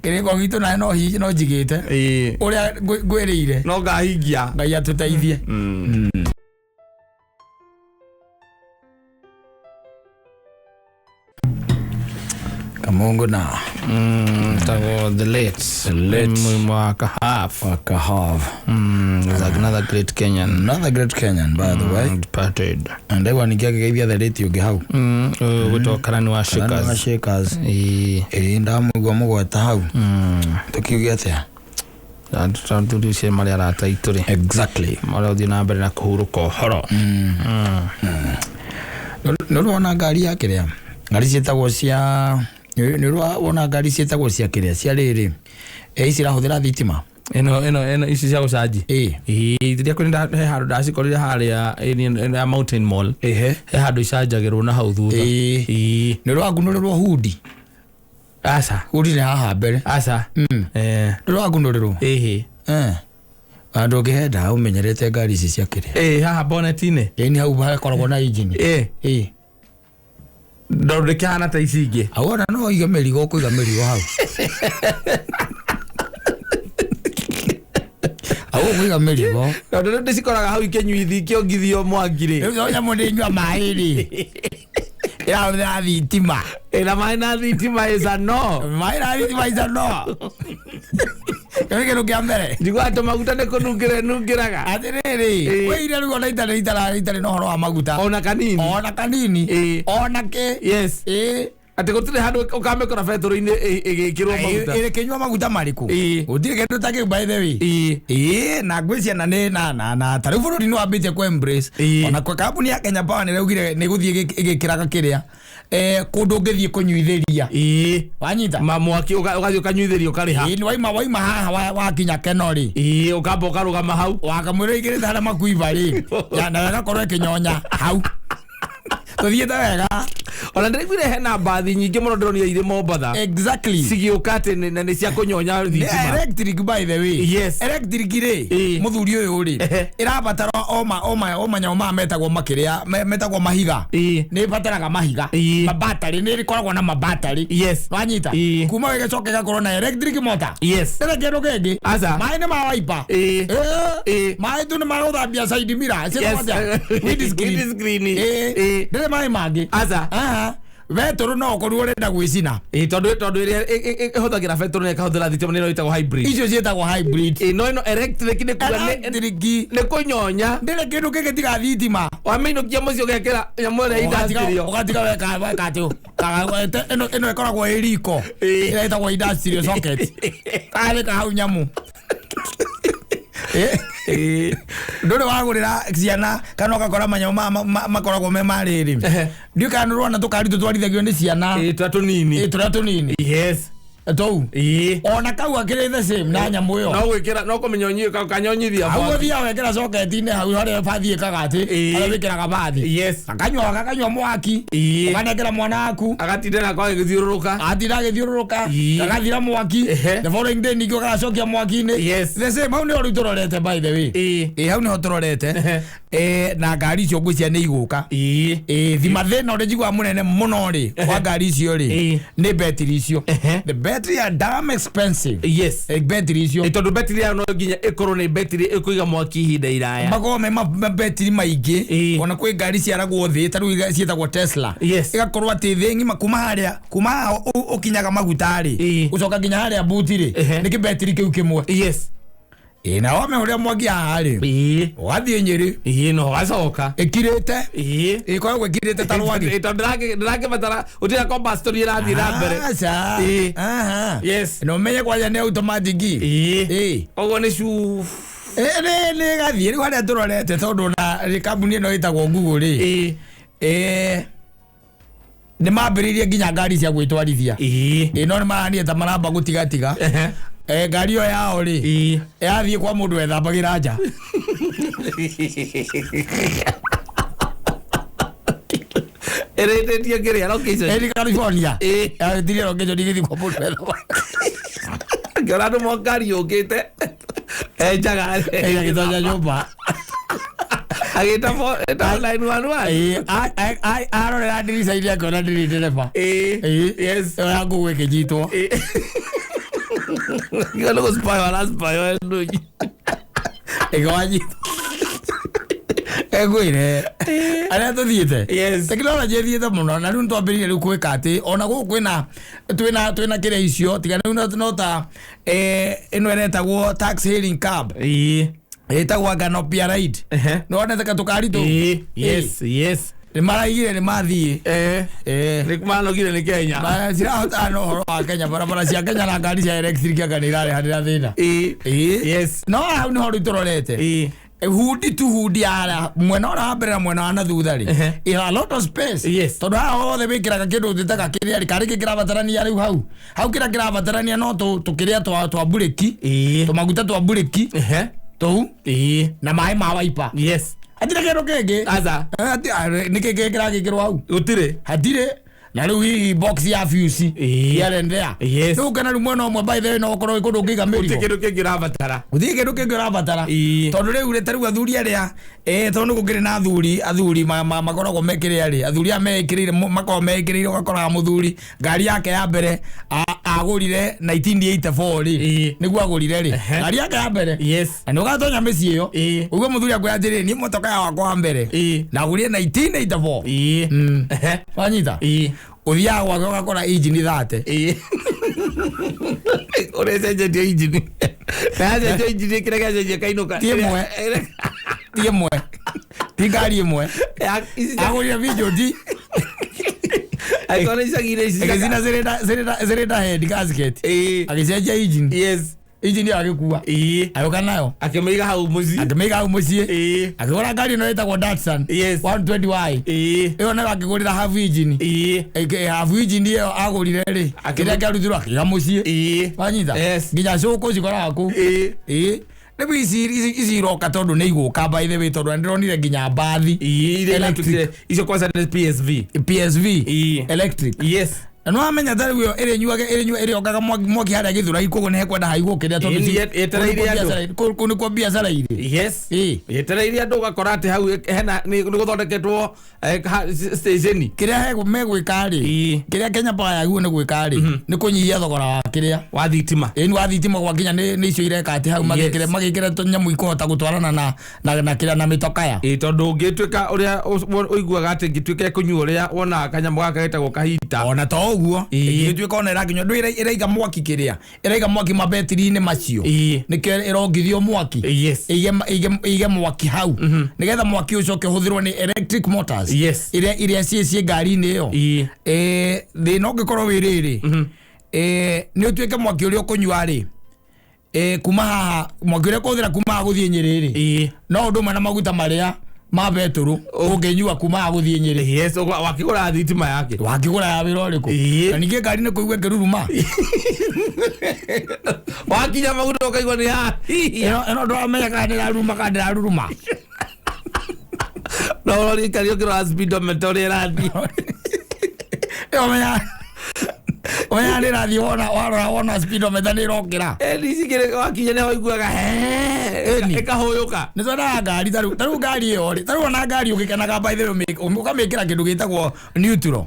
Kĩrĩko gitũ nawe no njigĩte. Ĩĩ. Ũrĩa ngwĩrĩire. No ngahingia. Ngai atũteithie. Kamungu na Tago the late. The late. Mwaka half. Mwaka half. Is another great Kenyan. Another great Kenyan by the way. Departed. And I want to get the late you hau. Gwĩtwo Karani wa Karani wa Shakers. Shakers. Ĩĩ. Ĩĩ, ndamũigua mũgweta hau. Tũkiuge atĩa? Tũthurie marĩa arata aitũ rĩ. Exactly. Marĩa ũthiĩ na mbere na kũhurũka ũhoro. Nĩ ũrona ngari ya kĩrĩa? Ngari ciĩtagwo cia nĩ ũrona ngari ciĩtagwo cia kĩrĩa cia rĩrĩ. Ici irahũthĩra thitima. Ĩno ici cia gũcanji. Ĩĩ. Ĩĩ, rĩrĩa kwĩ he handũ ndacikorire harĩa ĩĩ, ya Mountain Mall. Ehe. He handũ icanjagĩrwo na hau thutha. Ĩĩ. Ĩĩ. Nĩ ũrakunũrĩrwo hudi. Aca. Hudi nĩ haha mbere. Aca. Nĩ ũrakunũrĩrwo. Ĩhĩ. Handũ ũngĩhenda ũmenyerete ngari ici cia kĩrĩa. Ĩĩ, haha bonnet-inĩ. Ĩĩ, nĩ hau hakoragwo na engine. Ĩĩ. Ĩĩ. Ndondũ ndĩkĩhana ta ici ingĩ. Hau ona no ũige mĩrigo, ũkũiga mĩrigo hau. Hau ũkũiga mĩrigo. Tondũ rĩu ndĩcikoraga hau ikĩnyuithi ikĩongithio mwangi rĩ. Rĩu no nyamũ ndĩnyua maĩ rĩ. Ĩrahũthĩra thitima. Ĩna maĩ na thitima is a no. Maĩ na thitima is a no. Kĩu nĩ kĩndũ kĩa mbere. Njiguaga tũmaguta nĩ kũnungĩra ĩnungĩraga. Atĩrĩrĩ, Ĩĩ. kwĩ iria rĩu ona itarĩ itarĩ itarĩ na ũhoro wa maguta. Ona kanini. Ona kanini. Ĩĩ. Ona kĩ. Yes. Ĩĩ. Atĩ gũtirĩ handũ ũkamĩkora betũrũ-inĩ ĩgĩkĩrwo maguta. Ĩrĩkĩnyua maguta marĩkũ? Ĩĩ. Gũtirĩ kĩndũ ta kĩu by the way. Ĩĩ. Ĩĩ, na ngwĩciria na nĩ na na na ta rĩu bũrũri nĩ wambĩtie kũ embrace. Ĩĩ. Ona kwa kambuni ya Kenya Power nĩ ĩraugire nĩ ĩgũthiĩ ĩgĩkĩraga kĩrĩa kũndũ ũngĩthiĩ kũnyuithĩria. Ĩĩ. Wanyita? Ma mwaki ũgathiĩ ũkanyuithĩria ũkarĩha. Ĩĩ, nĩ waima waima haha wakinya Keno rĩ. Ĩĩ, ũkamba ũkarũgama hau. Wakamwĩra igĩrĩte harĩa makuiba rĩ. Ya, na ĩgakorwo ĩkĩnyonya hau. Tũthiĩte wega. Ona ndĩraiguire hena mbathi nyingĩ mũno ndĩronire irĩ Mombatha. Exactly. Cigĩũka atĩ na nĩ cia kũnyonya Nĩ thitima. electric by the way. Yes. Electric rĩ, Ĩĩ. mũthuri ũyũ rĩ, Ehe. ĩrabatara oma oma oma nyamũ maya metagwo makĩrĩa metagwo mahiga. Ĩĩ. Nĩ ĩbataraga mahiga. Ĩĩ. Mabatari nĩ ĩkoragwo na mabatari. Yes. Wanyita? Ĩĩ. Kuma ĩgacoka ĩgakorwo na electric motor. Yes. Ndĩrĩ kĩndũ kĩngĩ. Aca. Maĩ nĩ ma waipa. Ĩĩ. Ĩĩ. Maĩ tu nĩ magũthambia side mirror. Yes. Ciĩtagwo atĩa? Windscreen. Windscreen. Ĩĩ. Ĩĩ. Ndĩrĩ maĩ mangĩ. Aca. Aha. Betũrũ no ũkorwo ũrenda gwĩcina. Ĩĩ, tondũ ĩrĩa ĩhũthagĩra betũrũ na ĩkahũthĩra thitima nĩ ĩno ĩtagwo hybrid. Icio ciĩtagwo hybrid. Ĩĩ, no ĩno electric nĩ kuga Electric. nĩ kũnyonya. Ndĩrĩ kĩndũ kĩngĩ tiga thitima. Wamĩinũkia mũciĩ ũgekĩra nyamũ ĩrĩa industrial. Ũgatiga weka weka atĩ ĩno ĩno ĩkoragwo ĩ riko. Ĩĩ. Ĩrĩa ĩtagwo industrial socket. Karĩka hau nyamũ. Ĩĩ. Ndũrĩ wagũrĩra ciana kana ũgakora manyamũ maya makoragwo me ma rĩrĩ. Ndiũĩ kana nĩũrona tũkari tũtwarithagio nĩ ciana. Ĩĩ, tũrĩa tũnini. Ĩĩ, tũrĩa tũnini. Yes. Tũu. Ĩĩ. Ona kau akĩrĩ the same na nyamũ ĩyo. No gwĩkĩra no kũmĩnyonyia kanyonyithia Hau mwaki. ũthiaga wekĩra socket-inĩ hau harĩa bathi ĩkaga atĩ Ĩĩ. harĩa wĩkĩraga bathi. Yes. Gakanyua gakanyua mwaki. Ĩĩ. Ũkanengera mwana waku. Agatinda nako agĩthiũrũrũka. Atinda agĩthiũrũrũka. Ĩĩ. Gagathira mwaki. Ehe. The following day ningĩ ũgagacokia mwaki-inĩ. Yes. The same hau nĩho rĩu tũrorete by the way. Ĩĩ. Ĩĩ hau nĩho tũrorete. Ehe. Na ngari icio ngwĩciria nĩ igũka. Ĩĩ. Ĩĩ thima thĩna ũrĩa njiguaga mũnene mũno rĩ wa ngari icio rĩ Ĩĩ. nĩ betiri icio. Ehe. The battery are damn expensive. Yes. Betiri icio. Ĩ, tondũ betiri yayo no nginya ĩkorwo nĩ betiri ĩkũiga mwaki ihinda iraya. Makoragwo me mabetiri maingĩ. Ĩĩ. Ona kwĩ ngari ciaragwo thĩ ta rĩu ciĩtagwo Tesla. Yes. Ĩgakorwo atĩ thĩ ng'ima kuma harĩa kuma haha ũkinyaga maguta rĩ Ĩĩ. gũcoka nginya harĩa buti rĩ Ehe. nĩ kĩbetiri kĩu kĩmwe. Yes. Ĩĩ na wamĩhũrĩra mwaki haha rĩ Ĩĩ. ũgathiĩ Nyĩrĩ Ĩĩ, no ũgacoka. ĩkirĩte. Ĩĩ. Ĩkoragwo ĩkirĩte ta rwagĩ. Ĩ, tondũ ndĩrakĩbatara gũtirĩ combustion ĩrathiĩ na mbere. Aca. Ĩĩ. Aha. Yes. Na ũmenye kwanja nĩ automatic. Ĩĩ. Ĩĩ. Koguo nĩ cu. Ĩ, nĩ ĩgathiĩ rĩu harĩa tũrorete tondũ na kambuni ĩno ĩtagwo Google rĩ. Ĩĩ. Ĩĩ. Nĩ mambĩrĩirie nginya ngari cia gwĩtwarithia. Ĩĩ. Ĩĩ no nĩ marania ta maramba gũtigatiga. Ehe. Ngari ĩyo yao rĩ Ĩĩ. yathiĩ kwa mũndũ wethambagĩra nja. Ĩrĩtĩtie kĩrĩa location. Ĩĩ California. Ĩĩ. Yarĩtirie location ĩgĩthiĩ kwa mũndũ wethambagĩra. Ngĩona andũ mongari yũkĩte enjaga Ĩĩ agĩtonya nyũmba. Agĩta 911. Ĩĩ arorera ndirica-inĩ akĩona ndirĩ ndereba. Ĩĩ. Ĩĩ. Yes. Ĩyo ya Google ĩkĩnyitwo. Ĩĩ. Ngĩona nĩ gũspy araspy andũ. Ĩkĩwanyitwo. Engwĩre arĩa tũthiĩte. Yes. Tekinoronjĩ ĩthiĩte mũno na rĩu nĩtwambĩrĩirie rĩu gwĩka atĩ ona gũkũ kwĩna twĩna twĩna kĩrĩa icio tiga rĩu no ta ĩno ĩretagwo taxi hailing cab. Ĩĩ. Ĩtagwo Canopia Ride. Ehe. Nĩwonete tũkari tũu? Ĩĩ. Yes. Yes. Nĩ maraigire nĩ mathiĩ. Eh. Nĩ manogire nĩ Kenya. Cirahotana na ũhoro wa Kenya barabara cia Kenya na ngari cia electric anga nĩ irarehanĩra thĩna. Ĩĩ. Ĩĩ. Yes. No hau nĩho rĩu tũrorete. Ĩĩ. Hundi tu hundi ya mwena ũrĩa wa mbere na mwena wa na thutha rĩ Ehe. ĩ a lot of space. Yes. Tondũ haha hothe wĩkĩraga kĩndũ ũtĩtaga kĩrĩa rĩ karĩ kĩ kĩrabatarania rĩu hau hau kĩrĩa kĩrabatarania no tũkĩrĩa twa mburĩki Ĩĩ. tũmaguta twa mburĩki Ehe. tũu Ĩĩ. na maĩ ma waipa. Yes. Hatirĩ kĩndũ kĩngĩ. Aca. Nĩkĩ kĩngĩ kĩragĩkĩrwo hau? Gũtirĩ. Hatirĩ. Na rĩu hihi box ya fuse Ĩĩ. here and there. Yes. Rĩu kana rĩu mwena ũmwe by the way no ũkorwo wĩ kũndũ ũngĩiga Gũtirĩ mĩrigo. kĩndũ kĩngĩ ũrabatara. Gũtirĩ kĩndũ kĩngĩ ũrabatara. Ĩĩ. Tondũ rĩu rĩ ta rĩu athuri arĩa tondũ nĩ gũkĩrĩ na athuri makoragwo mekĩrĩa rĩ athuri aya meĩkĩrĩire makoragwo meĩkĩrĩire ũgakoraga mũthuri ngari yake ya mbere Agũrire 1984 rĩ. Nĩguo agũrire rĩ ngari yake ya mbere. Na nĩ ũgatonya mĩciĩ ĩyo ũguo mũthuri akwĩra atĩrĩrĩ, niĩ motoka wakwa wa mbere ndagũrire 1984. Wanyita? Ũthiaga gwake ũgakora injini thate. Ũrĩa ĩcenjetie injini, na yacenjia injini kĩrĩa gĩacenjia kainũka. Ti ĩmwe, ti ĩmwe, ti ngari ĩmwe. Agũrire Peugeot. Angĩkorwo nĩ icagi-inĩ ici ĩgĩcina cylinder head gasket. Agĩcenjia injini. Injini ĩyo agĩkua, agĩũka nayo. Akĩmĩiga hau mũciĩ. Akĩmĩiga hau mũciĩ. Akĩgũra ngari ĩno ĩtagwo Datsun 120Y. Ĩyo nayo akĩgũrĩra half engine. Half engine ĩyo agũrire rĩ, kĩrĩa kĩarutirwo akĩiga mũciĩ. Wanyita? Yes. Nginya cũkũ cikoraga kũu. Rĩu ici iroka tondũ nĩ igũka, by the way, tondũ nĩndĩronire nginya mbathi. Iria Electric. iratuĩkire icio kwanza nĩ PSV. PSV. Electric. Na nĩwamenya ta rĩu ĩyo ĩrĩnyuaga ĩrĩnyua ĩrĩongaga mwaki harĩa Gĩthũrai, koguo nĩ hekwenda haigwo kĩrĩa tondũ Yetereire kũu nĩkuo andũ. kũu nĩkuo biacara irĩ. Yetereire andũ, ũgakora atĩ hau hena nĩ gũthondeketwo station. Kĩrĩa megwĩka rĩ, kĩrĩa Kenya Power yagĩrĩirwo nĩ gwĩka rĩ, nĩ kũnyihia thogora wa kĩrĩa wa thitima. Ĩni wa thitima gwakinya nĩ icio ireka atĩ hau magĩkĩre tũnyamũ ikũhota gũtwarana na kĩrĩa na mĩtokaya. Tondũ ũngĩtuĩka ũrĩa ũiguaga atĩ ngĩtuĩka ĩkũnyua ũrĩa wonaga kanyamũ gaka getagwo kahita. Ona to ũguo, ĩngĩtuĩka ona ĩrakinyua ndũ ĩraiga mwaki, kĩrĩa ĩraiga mwaki mabetiri-inĩ macio. Nĩkĩo ĩrongithio mwaki. Ĩige mwaki hau nĩgetha mwaki ũcoke ũhũthĩrwo nĩ electric motors iria ciĩ ngari-inĩ ĩyo. Thĩna ũngĩkorwo wĩ rĩrĩ, nĩ ũtuĩke mwaki ũrĩa ũkũnyua rĩ, kuma haha, mwaki ũrĩa ũkũhũthĩra kuma haha gũthiĩ Nyĩrĩ rĩ, no ũndũ ũmwe na maguta marĩa ma betũrũ ũngĩnyua kuma haha gũthiĩ Nyĩrĩ. Yes, wakĩgũra thitima yake. Wakĩgũra ya wĩra ũrĩkũ? Na ningĩ ngari nĩ kũigua ĩkĩruruma. Wakinya maguta ũkaigua nĩ ya Ĩno ndũramenya kana ndĩraruruma kana ndĩraruruma. No ũrorie ngari ũkĩrora speedometer ũrĩa ĩrathiĩ. Ĩyo ũmenya nĩ ĩrathiĩ wona warora wona speedometer nĩ ĩrokĩra. Ĩni cikĩrĩ wakinya nĩ waiguaga ĩkahũyũka. Nĩ twendaga ngari tarĩu ngari ĩyo rĩ, tarĩu ona ngari ũgĩkenaga, by the way, ũkamĩkĩra kĩndũ gĩtagwo neutral.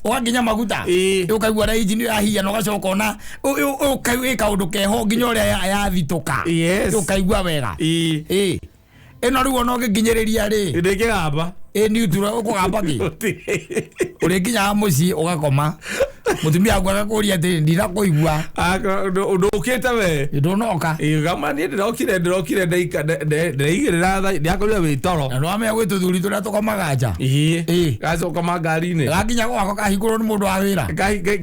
Ũgakinya maguta, ũkaigua ũrĩa injini yahiana, na ũgacoka ona ĩ kaũndũ keho nginya ũrĩa yathitũka. Ũkaigua wega. Ĩno rĩu ona ũgĩkinyĩrĩria rĩ, Ndĩngĩgamba. Ĩ neutral ũkũgamba kĩ? Ũrĩkinyaga mũciĩ ũgakoma, mũtumia waku agakũria atĩrĩ, ndinakũigua. Ndũkĩte we. Ndũnoka. Gama niĩ ndĩrokire ndĩraigĩrĩra tha ndĩrakorire wĩ toro. Na nĩwamenya gwĩ tũthuri tũrĩa tũkomaga nja. Gacoka ma ngari-inĩ. Gakinya gwako kahingũrwo nĩ mũndũ wa wĩra.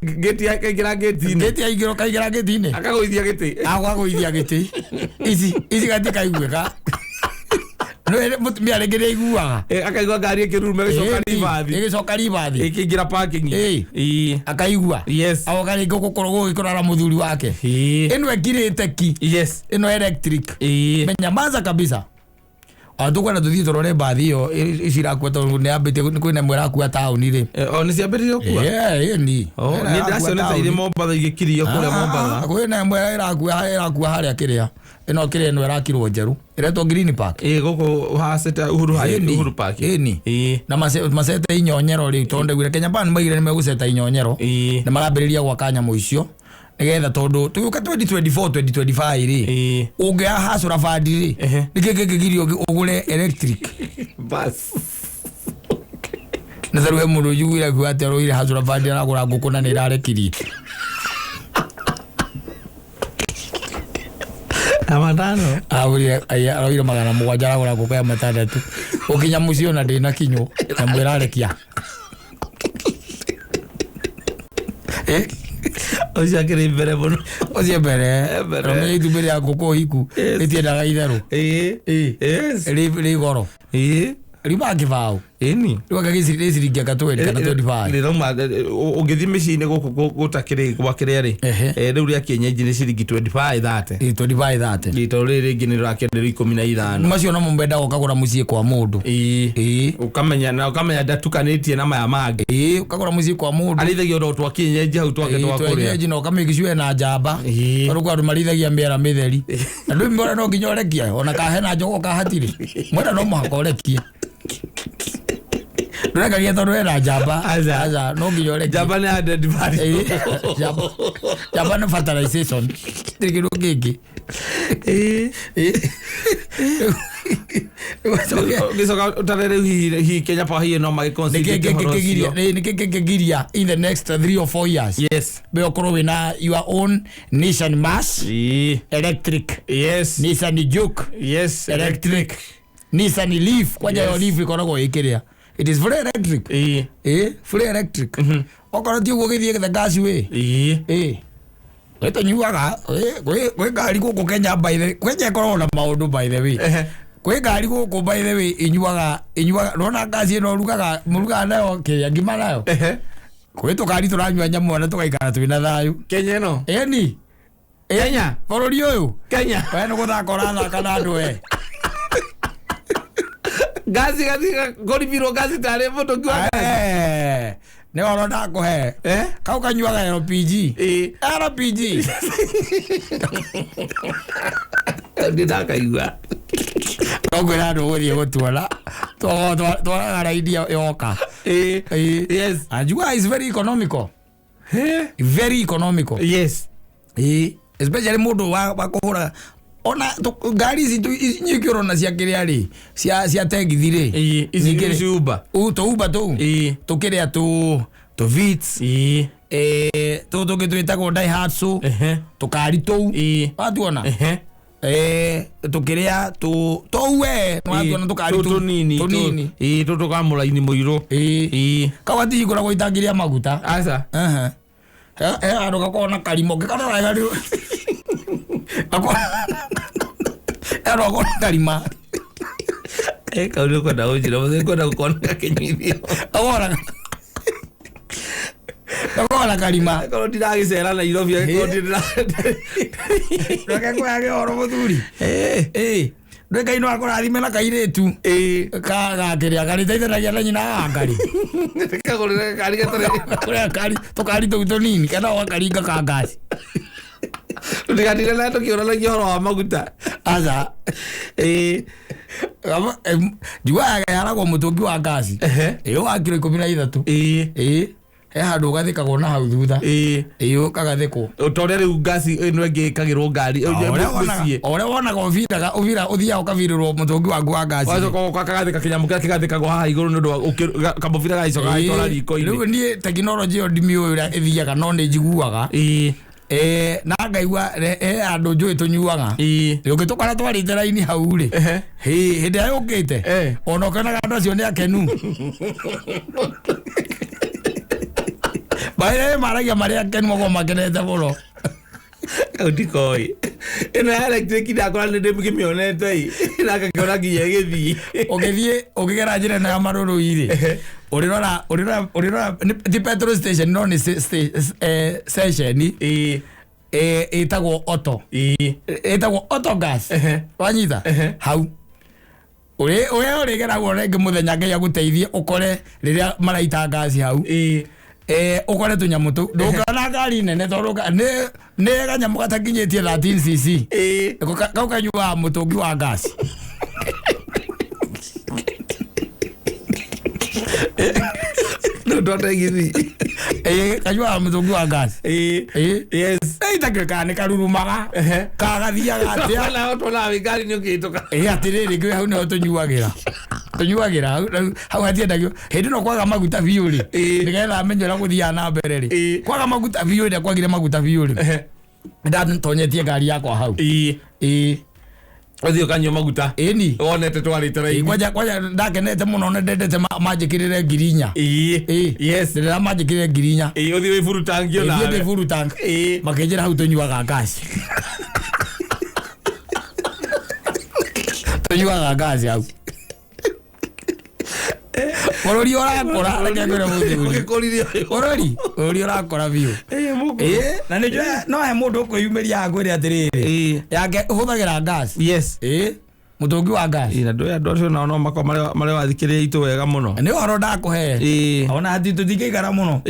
Ngĩti kaingĩra ngĩti-inĩ. Ngĩti aingĩrwo kaingĩra ngĩti-inĩ. Akagũithia gĩtĩ. Agwagũithia gĩtĩ, ici gatikaiguĩka. Nĩ mũtumia rĩngĩ nĩ aiguaga. Akaigua ngari ĩkĩruruma ĩgĩcoka ribathi. Ĩgĩcoka ribathi. Ĩkĩingĩra parking. Akaigua. Agoka rĩngĩ gũkorwo gũgĩkũrara mũthuri wake. Ĩno ĩkirĩte ki. Ĩno electric. Menyamaza kabisa. Tũkwenda tũthiĩ tũrore mbathi ĩyo ici irakua, tondũ nĩ yambĩtie kwĩna ĩmwe ĩrakua taũni rĩ. O nĩ ciambĩrĩirie gũkua? Ĩni. Oh, niĩ ndacionete irĩ Mombatha igĩkirio kũrĩa Mombatha. Kwĩna ĩmwe ĩrakua harĩa kĩrĩa ĩno kĩrĩa ĩno ĩrakirwo njerũ ĩretwo Green Park. Gũkũ hacĩte Uhuru Uhuru Park. Ĩni. Na macete inyonyero rĩu, tondũ ndaiguire Kenya Power nĩmaugire nĩmegũceta inyonyero. Nĩ marambĩrĩria gwaka nyamũ icio nĩgetha tondũ tũgĩũka 2024 2025 rĩ, ũngĩoya hacũra bandi rĩ, nĩkĩ kĩngĩgirio ũgũre electric? Bas. Nĩ tarĩu he mũndũ njiguire akiuga atĩ aroire hacũra bandi aragũra ngũkũ na nĩ ĩrarekirie. Na matano. Agũrire aroire 700 aragũra ngũkũ ya 600, ũkinya mũciĩ ona ndĩnakinywo, nyamũ ĩrarekia. Ũcio akĩrĩ mbere mũno. Ũcio mbere. Mbere. Ũmenye itumbĩ rĩa ngũkũ hiku rĩtiendaga itherũ. Rĩ goro. Riumaga kĩbaũ. Rĩu anga nĩ ciringi anga 20 kana 25. Rĩrauma ũngĩthiĩ mĩciĩ-inĩ gũkũ gũtakĩrĩ gwa kĩrĩa rĩ, rĩu rĩa kienyeji nĩ ciringi 25 30. 25 30. Tondũ rĩrĩ rĩngĩ nĩ rĩrakĩenderio 15. Macio nomo mendaga ũkagũra mũciĩ kwa mũndũ. Ũkamenya na ũkamenya ndatukanĩtie na maya mangĩ. Ũkagũra mũciĩ kwa mũndũ. Arĩithagia ũndũ twa kienyeji hau twake twa kũrĩa. Twenyeji na ũkamake sure ena njamba. Tondũ kwĩ andũ marĩithagia mĩera mĩtheri na ndũĩ mwera no nginya ũrekie ona ka hena njogoo ka hatirĩ mwera no mũhaka ũrekie. Ndũrekagia tondũ ena njamba. Aca. Aca, no nginya ũrekie. Njamba nĩ added value. Njamba nĩ fertilization, tirĩ kĩndũ kĩngĩ. Ũgĩcoka ũtare rĩu hihi Kenya Power hihi no magĩconsider ũhoro ũcio. Nĩkĩ kĩngĩgiria in the next 3 or 4 years be ũkorwo wĩna your own Nissan March electric, Nissan Juke electric, Nissan Leaf kwanja? Yo Leaf ĩkoragwo ĩkĩrĩa, it is fully electric. Fully electric. Okorwo ti ũguo, gĩthiĩ the gas way. Gwĩ tũnyuaga gwĩ ngari gũkũ Kenya, by the Kenya ĩkoragwo na maũndũ, by the way. Kwĩ ngari gũkũ, by the way, inyuaga nona ngasi ĩno ũrugaga, mũrugaga nayo kĩrĩa ngima nayo. Kwĩ tũkari tũranyua nyamũ na tũgaikara twĩna thayũ. Kenya ĩno? Ĩni. Kenya? Bũrũri ũyũ. Kenya. We nĩ gũthaka ũrathaka na andũ we. Ngaci gathi kũribirwo ngaci tarĩ mũtũngi wa ngaci. Nĩ ũhoro ndakũhe. Kau kanyuaga LPG. LPG. Ndĩ ndakaigua. No ngwĩra andũ gũthiĩ gũtuona twaraga raini yoka. And is very economical, very economical. Especially mũndũ wa kũhũra ona ngari ici ici nyingĩ ũrona cia kĩrĩa rĩ, cia tegithi rĩ. Ici Ningĩ rĩ, ici Uber. Tũ Uber tũu, tũkĩrĩa tũ Vitz, tũtũ tũngĩ twĩtagwo Daihatsu, tũkari tũu. Watuona? Tũkĩrĩa tũ tũu we nĩwatuona tũkari Tũ tũu tũnini. Tũnini. Tũtũ ka mũraini mũirũ. Kau gatihingũragwo itangĩrĩa maguta. Aca. Ehe. He handũ gakoragwo na karima ũngĩkarora wega rĩu he handũ gakoragwo na karima. Kau nĩ ũkwenda gũnjĩra mũthee kwenda gũkona gakĩnyuithio. Gakoragwo na karima. Korwo ndiragĩcera Nairobi, angĩkorwo Reke ngwĩage ũhoro, mũthuri. Ndwĩ Ngai no akũrathime na kairĩtu ka gakĩrĩa karĩteithanagia na nyina wa ngari. Kagũrĩre gakari gatarĩ kũrĩa kari tũkari tũu tũnini kana ũgakaringa ka ngasi. Tũtigatinde na tũkĩũranagia ũhoro wa maguta. Aca. Njugaga yaragwo mũtũngi wa ngasi ĩyo wa kiro 13. He handũ ũgathĩkagwo na hau thutha. Ũkagathĩkwo. Ta ũrĩa rĩu ngasi ĩno ĩngĩ ĩkagĩrwo ngari mũciĩ. O ũrĩa wonaga ũbiraga ũbira ũthiaga ũkabirĩrwo mũtũngi waku wa ngasi. Wacoka ũgacoka kagathĩka kĩnyamũ kĩrĩa kĩgathĩkagwo haha igũrũ nĩ ũndũ wa kamũbira gagĩcoka gagĩtwara riko-inĩ. Rĩu niĩ tekinoronjĩ ĩyo ndimĩũĩ ũrĩa ĩthiaga, no nĩ njiguaga na ngaigua he handũ njũĩ tũnyuaga. Ũngĩtũkora twarĩte raini hau rĩ, hĩndĩ ĩrĩa yũkĩte, ona ũkĩonaga andũ acio nĩ akenu marĩa maragia, marĩa akenu makoragwo makenete mũno. Kau ndikoĩ ĩno ya electric, ndakora nĩ ndĩmĩonete ĩ na ngakĩona nginya ĩgĩthiĩ. Ũgĩthiĩ ũkĩgera njĩra ĩno ya marũrũ rĩ, ũrĩrora ti petrol station no nĩ station ĩtagwo Auto, ĩtagwo Auto Gas. Wanyita? Hau ũrĩa ũrĩgera wone rĩngĩ mũthenya, Ngai agũteithie ũkore rĩrĩa maraita ngasi hau, ũkore tũnyamũ tũu, ndũngĩona ngari nene tondũ nĩ kanyamũ gatakinyĩtie 13 cc. Kau kanyuaga mũtũngi wa ngasi. Rĩu twategithi. Kanyuaga mũtũngi wa ngasi. Itakĩũĩ kana nĩ karurumaga kagathiaga atĩa. Naho tuonaga wĩ ngari nĩ ũkĩhĩtũka. Atĩrĩrĩ, ngĩ hau nĩho tũnyuagĩra hau hatiendagio hĩndĩ ĩno kwaga maguta biũ rĩ, nĩgetha amenye ũrĩa gũthiaga na mbere rĩ. Kwaga maguta biũ rĩ, kwagire maguta biũ rĩ, ndatonyetie ngari yakwa hau. Ũthiĩ ũkanyua maguta. Ĩni. Wonete twarĩte raini. Kwanja ndakenete mũno na ndendete manjĩkĩrĩre 4,000. Ndĩrera manjĩkĩrĩre 4,000. Ũthiĩ wĩ full tank Thiĩ onawe. ndĩ full tank. Makĩnjĩra hau tũnyuaga ngasi, tũnyuaga ngasi hau. Bũrũri ũrakũra, reke ngwĩre mũthuri. Ũgĩkũrire ũyũ. Bũrũri ũrakũra biũ. Mũkũrũ. Na nĩ njũĩ no he mũndũ ũkwĩyumĩria akwĩre atĩrĩrĩ, yake ũhũthagĩra gas. Mũtũngi wa gas. Na ndũĩ andũ acio nao no makorwo marĩa wathikĩrĩria itũ wega mũno. Nĩ ũhoro ndakũhe. Ona hati tũtingĩikara mũno.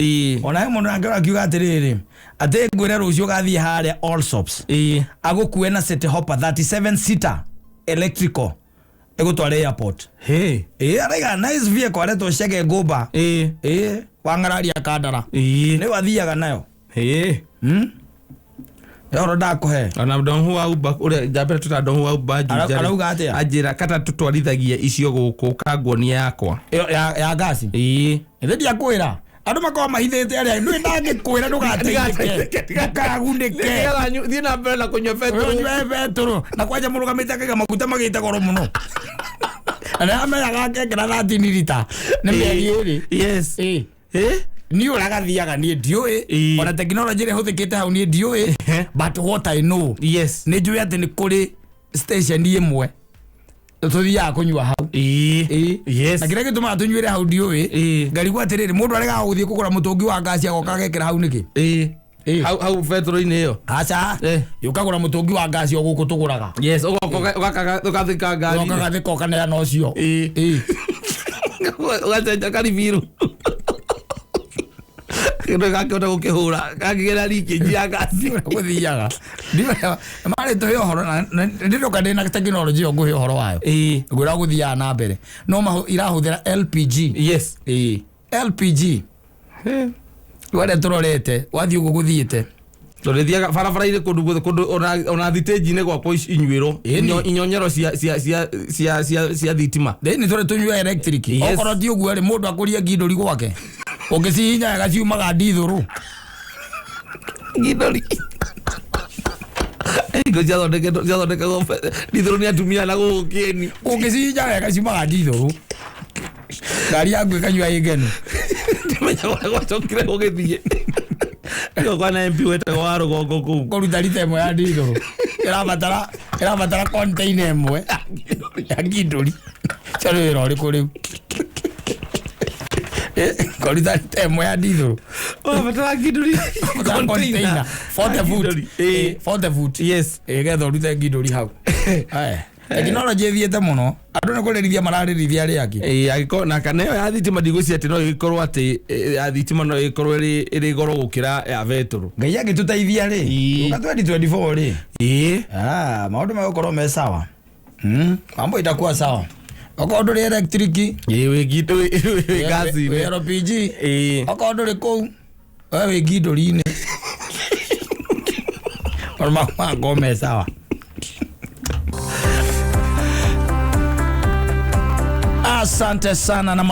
Ona he mũndũ nake akiuga atĩrĩrĩ, atĩ ngwĩre rũciũ ũgathiĩ harĩa Allsops, agũkue na City Hopper 37 seater electrical. Ĩgũtware airport. Hey. Ĩĩ, araiga nice vehicle aretwo Chege Ngũmba. Ĩĩ. Ĩĩ, wang'araria Kandara. Ĩĩ. Nĩwe athiaga nayo. Ĩĩ. Ũhoro ndakũhe. Ona ndonhu wa uba ũrĩa njambere tũta ndonhu wa uba Juja rĩ, Arauga atĩa? Anjĩra kata tũtwarithagia icio gũkũ kanguonia yakwa. Ĩyo ya ngasi. Ĩĩ. Ĩthĩ ndiakwĩra. Andũ makoragwo mahithĩte arĩa ndũĩ ndangĩkwĩra ndũgateithĩke. Ndũkagunĩke. Nĩgetha thiĩ na mbere na kũnyua betũrũ. Ũnyue betũrũ. Na kwanja mũrũgamĩte akaiga maguta magĩte goro mũno. Na nĩamenyaga akekĩra 13 rita. Nĩ mĩeri ĩrĩ. Yes. Ĩĩ. Ĩĩ. Niĩ ũrĩa gathiaga niĩ ndiũĩ. Ĩĩ. Ona tekinoronjĩ ĩrĩa ĩhũthĩkĩte hau niĩ ndiũĩ. But what I know. Yes. Nĩ njũĩ atĩ nĩ kũrĩ station ĩmwe tũthiaga kũnyua hau. Ĩĩ. Ĩĩ. Yes. Na kĩrĩa gĩtũmaga tũnyuĩre hau ndiũĩ. Ĩĩ. Ngarigwo atĩrĩrĩ, mũndũ aregaga gũthiĩ kũgũra mũtũngi wa ngasi agoka agekĩra hau nĩkĩ? Ĩĩ. Ĩĩ. Hau hau betũrũ-inĩ ĩyo. Aca. Eh. Ũkagũra mũtũngi wa ngasi o gũkũ tũgũraga. Yes, ũgoka ũgathika ngari. Ũgoka ũgathika ũkaneana ũcio. Ĩĩ. Ĩĩ. Ũgacenja karibiru. Kĩndũ gakĩhota gũkĩhũra kangĩgera leakage ya ngasi. Gũthiaga. Ndiũĩ marĩ tũhe ũhoro na ndĩroka ndĩna tekinoronjĩ ĩyo ngũhe ũhoro wayo. Ĩĩ. Ngwĩra gũthiaga na mbere. No irahũthĩra LPG. Yes. Ĩĩ. LPG. Rĩu tũrorete wathiĩ ũguo gũthiĩte. Tũrĩthiaga barabara-inĩ kũndũ guothe kũndũ ona thitĩnji-inĩ gwakwa inyuĩrwo. Ĩni. Inyonyero cia thitima. Thĩinĩ tũrĩ tũnyua electric. Yes. Okorwo ti ũguo rĩ, mũndũ akũrie ngindũri gwake. Ũngĩcihinya wega ciumaga ndithũrũ. Ngindũri. Hingo ciathondekagwo ndithũrũ nĩ atumia na gũkũ kĩeni. Ũngĩcihinya wega ciumaga ndithũrũ. Ngari yaku ĩkanyua ĩ ngenu. Ndimenya ũrĩa gwacokire gũgĩthiĩ. Nĩguo kwana MP wetagwo wa rũgongo kũu. Kũruta rita ĩmwe ya ndithũrũ. Ĩrabatara container ĩmwe ya ngindũri. Ũcio nĩ wĩra ũrĩkũ rĩu? Kũruta rita ĩmwe ya ndithũrũ. Ũrabatara ngindũri. Ũrabatara container. 40 foot. Ngindũri. Ĩĩ. 40 foot. Yes. Ĩĩ, getha ũrute ngindũri hau. Aya. Tekinoronjĩ ĩthiĩte mũno. Andũ nĩ kũrĩrithia mararĩrithia arĩa angĩ. Ĩĩ, angĩkorwo na kana ĩyo ya thitima ndigwĩciria atĩ no ĩgĩkorwo atĩ ya thitima no ĩgĩkorwo ĩrĩ goro gũkĩra ya betũrũ. Ngai angĩtũteithia rĩ, Ĩĩ. ũka 2024 rĩ. Ĩĩ. Maũndũ megũkorwo me sawa. Mambo itakuwa sawa. Okorwo ndũrĩ electric, Ĩĩ, wĩ wĩ ngasi-inĩ. wĩ LPG. Ĩĩ. Okorwo ndũrĩ kũu, we wĩ ngindũri-inĩ. Maũndũ magakorwo me sawa. Asante sana na